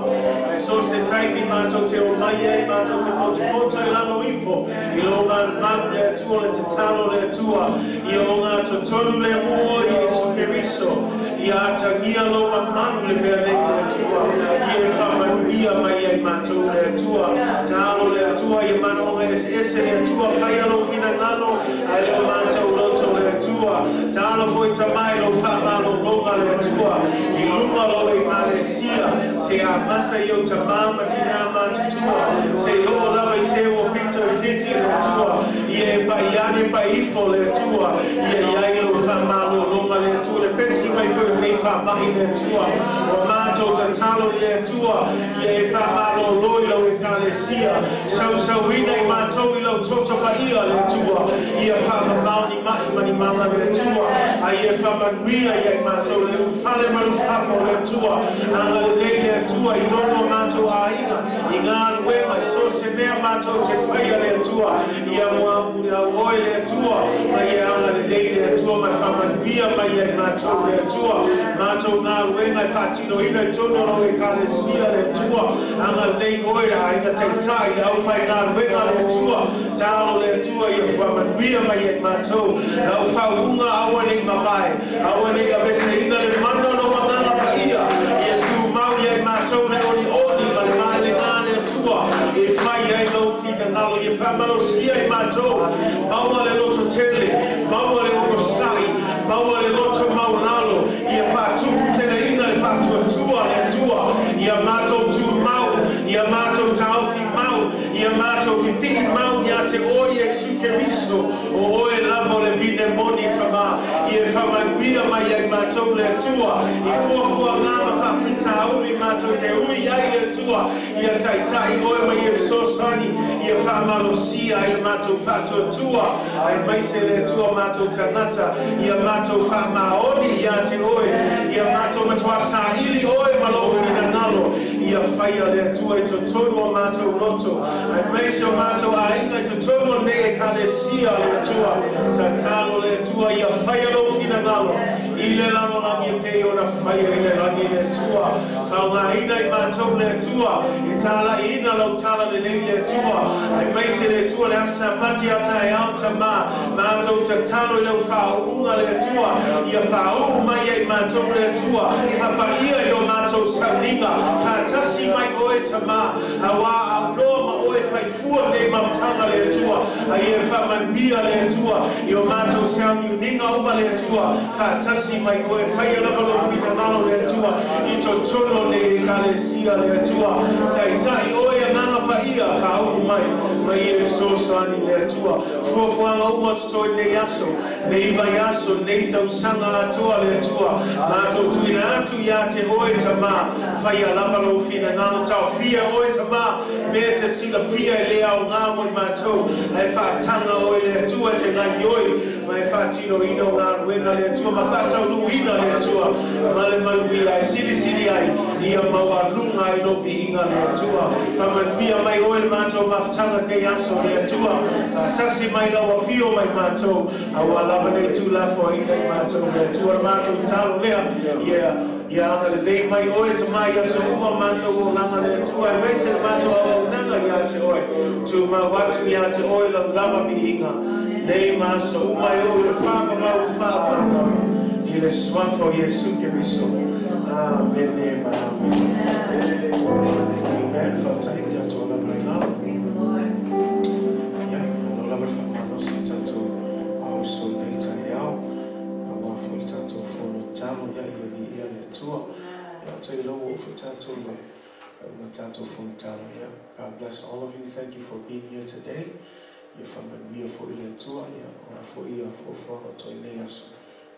Ae so se taimi matou te omai ai matou te potopoto i lalo ifo i lou malumalu le Atua, le tatalo le Atua. Ia ogatotonu le mu o Iesu Keriso. Ia atagia lou mamalu i le mea nei le Atua. Ia e faamanuia mai ai matou le Atua. Tatalo le Atua ia manaoga eseese le Atua. Faia lou finagalo ae le o matou loto le Atua. Tatalo foi tamā i lou faamalologa le Atua. I luga o lau Ekalesia seia amata i ou tamā ma tinā matutua. Seia oo lava i se ua pito itiiti le Atua. Ia e pai ane pai ifo le Atua. Ia i ai lou faamalologa le Atua. Le pesi mai foi o lenei faamai le Atua. Ua matou tatalo i le Atua. Ia e faamalolo i lau Ekalesia. Sausauina i matou i lau toto paia le Atua. Ia faamamao ni mai ma ni mala le Atua. A ia faamanuia ia i matou le ulufale ma le ulufafo le Atua. Agalelei le Atua i totonu o matou aiga i galuega i so o se mea matou te faia le Atua. Ia muamuliau oe le Atua ma ia agalelei le Atua ma faamanuia mai ia i matou le Atua. Matou galuega e faatinoina i totonu o lau Ekalesia le Atua. Agalelei oe le aiga taitai le aufaigaluega le Atua. Tatalo le Atua ia faamanuia mai ia i matou. Lau faauuga aua nei mavae, aua nei aveseina le mana o lou Agaga Paia. Ia tumau ia i matou le olioli ma le maelega le Atua e fai ai lou finagalo. Ia faamalosia i matou, maua le lototele, maua le onosai, maua le loto maualalo. Ia faatuputeleina le faatuatua le Atua. Ia matou tumau, ia matou taofi mau, ia matou pipii mau ia te oe Iesu Keriso. O oe lava o le vine moni tamā. Ia faamanuia mai ia i matou le Atua i puapuaga ma faafitauli matou te ui ai le Atua. Ia taitai oe ma ia fesoasoani ia faamalosia ai le matou faatuatua aemaise le Atua matou tagata. Ia matou faamaoni ia te oe. Ia matou matuā saili oe ma lou finagalo. Ia faia le Atua i totonu o matou loto aemaise o matou aiga i totonu o lenei Ekalesia le Atua. Tatalo le Atua ia faia lou finagalo i le lalolagi e pei ona faia i le lagi le Atua. Faaaogaina i matou le Atua e talaiina lau talalelei le Atua aemaise le Atua le Aso Sapati a taeao tamā. Matou tatalo i lau faauuga le Atua ia faauu mai ia i matou le Atua. Faapaia i o matou sauniga faatasi mai oe tamā auā aunoa ma oe faifua lenei mafutaga le Atua. A ia faamanuia le Atua i o matou sauniuniga uma le Atua faatasi mai oe. Faia lava lou finagalo le Atua i totonu o lenei Ekalesia le Atua. Taitai oe Agaga Paia faauu mai ma ia fesoasoani le Atua. Fuafuaga uma o totoe i lenei aso, lenei vaiaso, lenei tausaga atoa le Atua. Matou tuuina atu ia te oe tamā. Faia lava lou finagalo taofia oe tamā mea e te silafia e le aoga mo i matou ae faataga oe le Atua e te gaoioi ma e faatinoina o galuega le Atua ma faataunuuina le Atua ma le manuia e silisili ai ia maualuga ai lou viiga le Atua. Faamanuia mai oe le matou mafutaga lenei aso le Atua. Faatasi mai lau afio ma i matou aua lava nei tuulafoaiina i matou le Atua. Le matou tatalo lea ia Ia agalelei mai oe tamā i aso uma o matou olaga le Atua aemaise le matou auaunaga ia te oe. Tumau atu ia te oe lau lava viiga. Nei ma aso uma e oo i le faavavau faavavau i le Suafa o Iesu Keriso. Amene ma amene. Amen. Faafetai tatou lava i lalo. Ia, malo lava le faamalosi i tatou auso i lenei taeao. Aua foi le tatou fonotatalo, ia, ia viia le Atua. Ia, ou te iloa ua oo foi tatou i le ma tatou fonotatalo. Ia, God bless all of you. Thank you for being here today. Ia faamanuia foi le Atua. Ia, o a foi ia fuafuaga o totoe i lenei aso.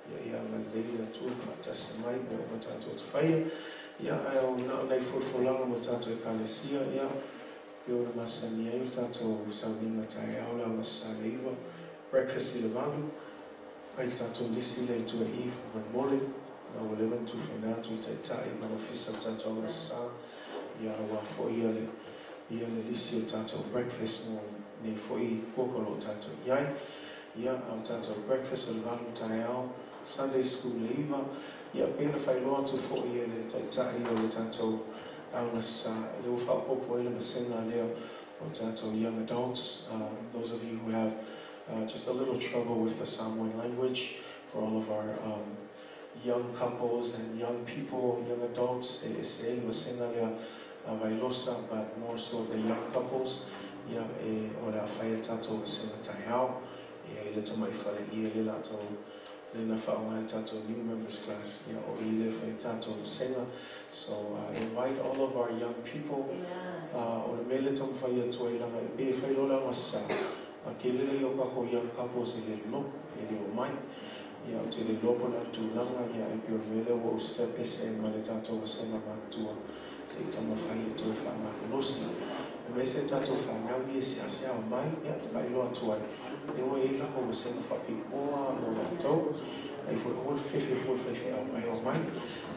Ia, ia agalelei le Atua ma faatasi mai mea uma tatou te faia. Ia, ae o na o nai folafolaga mo tatou Ekalesia, ia, pei ona masani ai o le tatou sauniga taeao le aogasa le 9, breakfast i le 8, ai le tatou lisi lea i tua i i faamolemole, na ua leva ona tufaina atu i taitai ma le ofisa o le tatou aogasa, ia, aua foi ia le, ia le lisi o le tatou breakfast mo nei foi kuaka o lo o tatou i ai. Ia, a o le tatou breakfast o le 8 taeao, Sunday school le 9, ia, pei ona faailoa atu foi e le taitai o le tatou aogasa, le ua faaopoopo ai le vasega lea o tatou young adults, those of you who have just a little trouble with the Samoan language, for all of our young couples and young people, young adults, e ese ai le vasega lea Vailosa, but more so the young couples, ia, e o le a fai le tatou vasega taeao, ia, i le tamai fale i e le latou le na faaaoga le tatou new members class, ia, o i le fai tatou vasega. So invite all of our young people. O le mea le taumafai atu ai laga e pei e fai loa le aogasa, a tele lea o tatou young couples e le logo, e le o mai. Ia, ou te le iloa po o le a le tulaga, ia, e pei o le mea lea ua ou step ese ai ma le tatou vasega matutua se i taumafai e toe faamalolosi. E mai se tatou fanau ia seasea o mai, ia, te faailoa atu ai, lea ua i ai latou vasega faapitoa mo latou, ai foi o le fefe foi le faifeau mai o mai,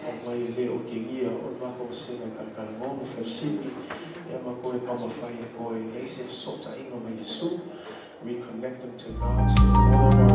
o mai e le otegia o le matou vasega e talatalanoa ma fellowship, ia, matou e taumafai e toe i ai se fesootaiga ma Iesu, reconnect them to God. So all of our